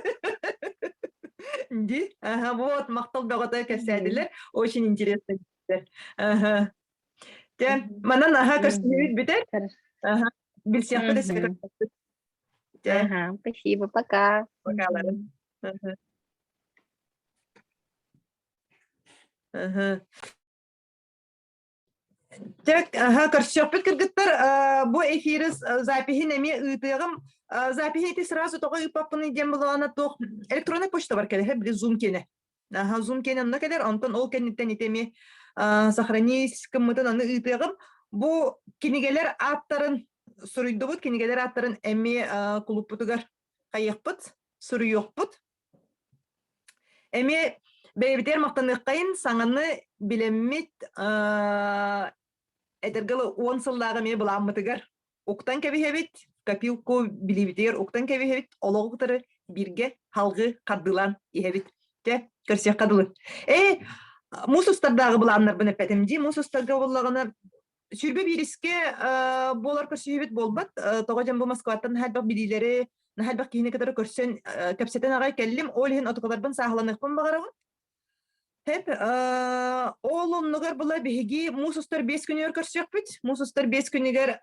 ди ага вот махтал бөҕөтө кэпсээтилэр очень интересно ага Дьэ, манан аһа көрсүһүүбүт бүтэр. Аха, билсиэхпит өссө көрсүөхпүт. Дьэ. Ага, спасибо, пока. Пока, Ага. Ага. Дьэ, аха, көрсүөхпүт кыргыттар, бу эфиры запиһин эмиэ ыытыаҕым. Запиһи ити сразу тоҕо ыыппаппыный диэн булаҕына туох электронный почта бар кэлэһэ, били Zoom киэнэ. Аха, Zoom киэн онно кэлэр, онтон ол кэнниттэн ити эмиэ сохранить гыммытын аны ыытыаҕым. Бу кинигэлэр ааттарын суруйдубут, кинигэлэр ааттарын эмиэ кулуппутугар хайыахпыт, суруйуохпут. Эмиэ бэйэбитигэр махтаныаххайын, саҥаны билэммит этэргэ 10 сыллааҕы эмиэ былааммытыгар уктан кэбиһэбит, копилку билиибитигэр уктан кэбиһэбит, олоҕу кытары бииргэ халгыы хардыылаан иһэбит. Дьэ, көрсүөххэ дылы. Ээ, муус устардааҕы былааннарбын эппэтим дии. Муус устарга буоллаҕына 21-искэ буолар көрсүһүүбүт буолбат. Тоҕо дьон бу Москваттан наһаа элбэх билиилэри, наһаа элбэх киһини кытары көрсөн, кэпсэтэн аҕай кэллим. Ол иһин отукаларбын сааһыланыахпын баҕарабын. Тэп, ол оннугар була биһиги муус устар 5 күнүгэр көрсүөхпүт. Муус устар 5 күнүгэр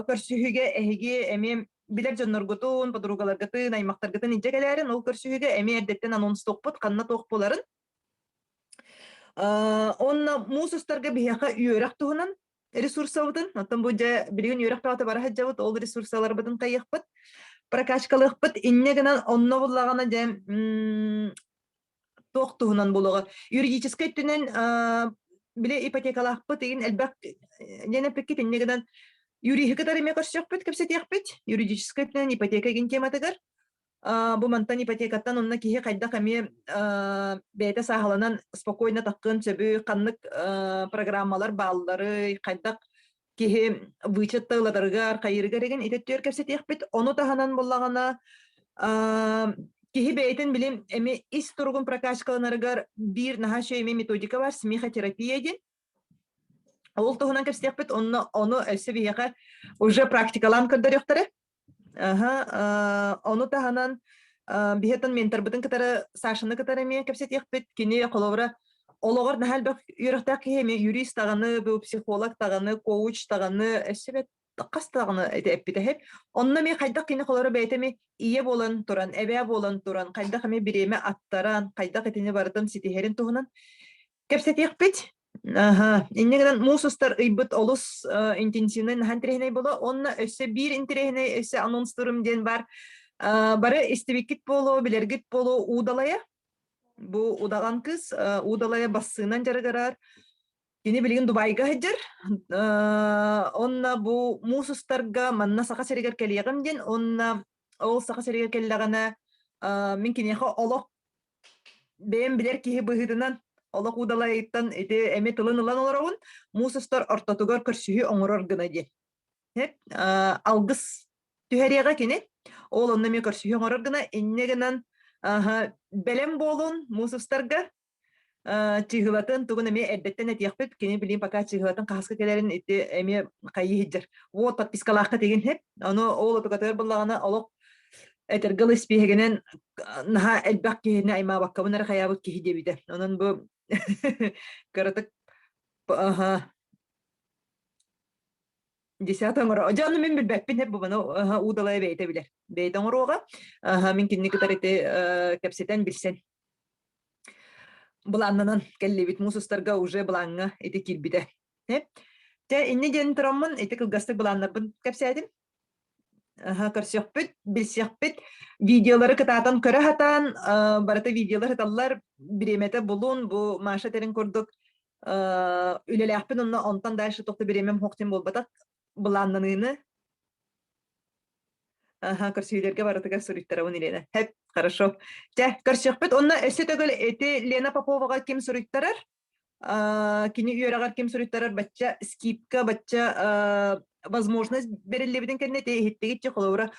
көрсүһүүгэ эһиги эмиэ билэр дьонноргутун, подругаларгытын, аймахтаргытын илдьэ кэлээрин, ол көрсүһүүгэ эмиэ эрдэттэн анонстуохпут, ханна туох буоларын. Онно муус устарга биһиэхэ үөрэх туһунан ресурсабытын, оттон бу дьэ билигин үөрэх бөҕөтө бара сылдьабыт, ол ресурсаларбытын хайыахпыт, прокачкалыахпыт. Инньэ гынан онно буллаҕына дьэ туох туһунан буолуоҕа. Юридическай өттүнэн били ипотекалаахпыт игин элбэх диэн эппиккит инньэ гынан юриһы кытары эмиэ көрсүөхпүт, кэпсэтиэхпит. Юридическай өттүнэн ипотека игин тематыгар. Бу мантан ипотекаттан онно киһи хайдах эмиэ бэйэтэ сааһыланан спокойно таххыан сөбүй, ханнык программалар баалларый, хайдах киһи вычет ыларыгар, хайыырыгар игин ити өттүгэр кэпсэтиэхпит. Ону таһынан буллаҕына киһи бэйэтин билим эми ис туругун прокачкаланарыгар биир наһаа үчүгэй эмиэ методика бар, смехотерапия диэн. Ол туһунан кэпсэтиэхпит, онно ону өссө биһиэхэ уже практикалаан көрдөрүөхтэрэ. Аха, ону таһынан биһиэтэн менторбытын кытары Сашаны кытары эмиэ кэпсэтиэхпит. Кини холобура олоҕор наһаа элбэх үөрэхтээх киһи эмиэ юрист даҕаны, бу психолог даҕаны, коуч даҕаны, өссө хас даҕаны ити эппитэ иһит. Онно эмиэ хайдах кини холоро бэйэтэ эмиэ ийэ буолан туран, эбээ буолан туран, хайдах эмиэ бириэмэ аттаран, хайдах итини барытын ситиһэрин туһунан Кэпсэтиэхпит. Аха. Инньэ гынан муус устар ыйбыт олус интенсивнай наһаа интэриэһинэй буолуо. Онно өссө биир интэриэһинэй өссө анонстуурум диэн бар. Бары истибиккит буолуо, билэргит буолуо Уудалайа. Бу удаҕан кыыс Уудалайа бассыынан дьарыгырар. Кини билигин Дубайга сылдьар. Онно бу муус устарга манна Саха сиригэр кэлиэҕим диэн, онно ол Саха сиригэр кэллэҕинэ мин киниэхэ олох бэйэм билэр киһи быһыытынан олох Уудалайыттан ити эмиэ тылын ылан олоробун. Муус устар ортотугар көрсүһүү оҥорор гына диэн. Алгыс түһэриэҕэ кини. Ол онно эмиэ көрсүһүү оҥорор гына инньэ гынан бэлэм буолун муус устарга чыыһылатын тугун эмиэ эрдэттэн этиэхпит. Кини билигин пока чыыһылатын хаһыска кэлэрин ити эмиэ хайыы сылдьар. Вот подпискалаахха тигин хэп. Ону ол отугатыгар буллаҕына олох этэргэ ылы испииһэгинэн наһаа элбэх киһини аймаабаккабын эрэ хайаабыт киһи диэбитэ. Онон бу кыратык Десятый оҥоро. Дьэ, ону мин билбэппин, бу маны Уудалая бэйэтэ билэр. Бэйэтэ оҥоруоҕа. Мин кинини кытары ити кэпсэтэн, билсэн былааннанан кэллибит. Муус устарга уже былааҥҥа ити киирбитэ. Дьэ, инньэ диэн тураммын ити кылгастык былааннарбын кэпсээтим. Көрсүөхпүт, билсиэхпит. Видеолары кытаатан көрө сатаан, барыта видеолар сыталлар, бириэмэтэ булун, бу Маша этэрин курдук үлэлээхпин онно онтон дальше туох да бириэмэм суох диэн буолбатах былааннаныыны Аха, көрсүһүүлэргэ барытыгар суруйтарабын Елена. Хэп, хорошо. Чэ, көрсүөхпүт. Онно өссө төгүл ити Лена Поповаҕа ким суруйтарар? Кини үөрэҕэр ким суруйтарар бачча скидка, бачча возможность бэриллибитин кэннэ ити иһиттигит чи холобура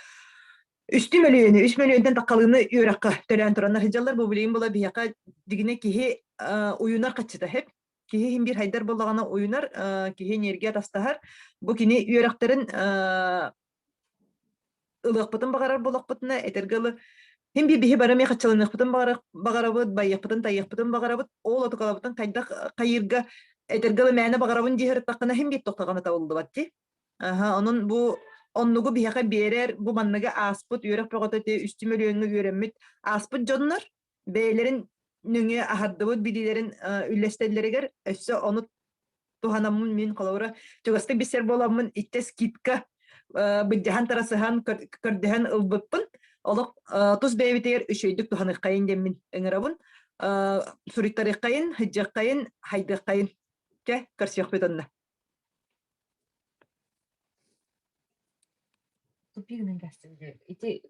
Үстүү мөлүйүөнү, үс мөлүйүөнтэн таххалыыны үөрэххэ төлөөн тураннар сылдьаллар. Бу билигин була биһиэхэ дигинэ киһи уйунар хаччыта хэп. Киһи иһин биир хайдар буоллаҕына уйунар, киһи энергия атастаһар. Бу кини үөрэхтэрин ылыахпытын баҕарар буоллахпытына, этэргэ ылы Хин биир биһи бары эмиэ хаччыланыахпытын баҕарабыт, байыахпытын, тайыахпытын баҕарабыт. Ол отукалабытын хайдах хайыырга этэргэ ылы мээнэ баҕарабын дии сырыттаххына хин биир тохтоҕуна табыллыбат дии. Аһа, онон бу оннугу биһиэхэ биэрэр, бу манныгы ааспыт үөрэх бөҕөтө ити үстүү мөлүйүөҥҥэ үөрэммит ааспыт дьоннор бэйэлэрин нөҥүө аһардыбыт билиилэрин үллэстэллэригэр өссө ону туһанаммын мин холобура чугастык билсэр буоламмын иччэ скидка быдьаһан тарасыһан көрдөһөн ылбыппын олох тус бэйэбитигэр үчүгэйдик туһаныаххайын диэммин ыҥырабын суруйтарыаххайын сылдьыаххайын хайдыаххайын чэ көрсүөхпүт онно Тупик гынан Ити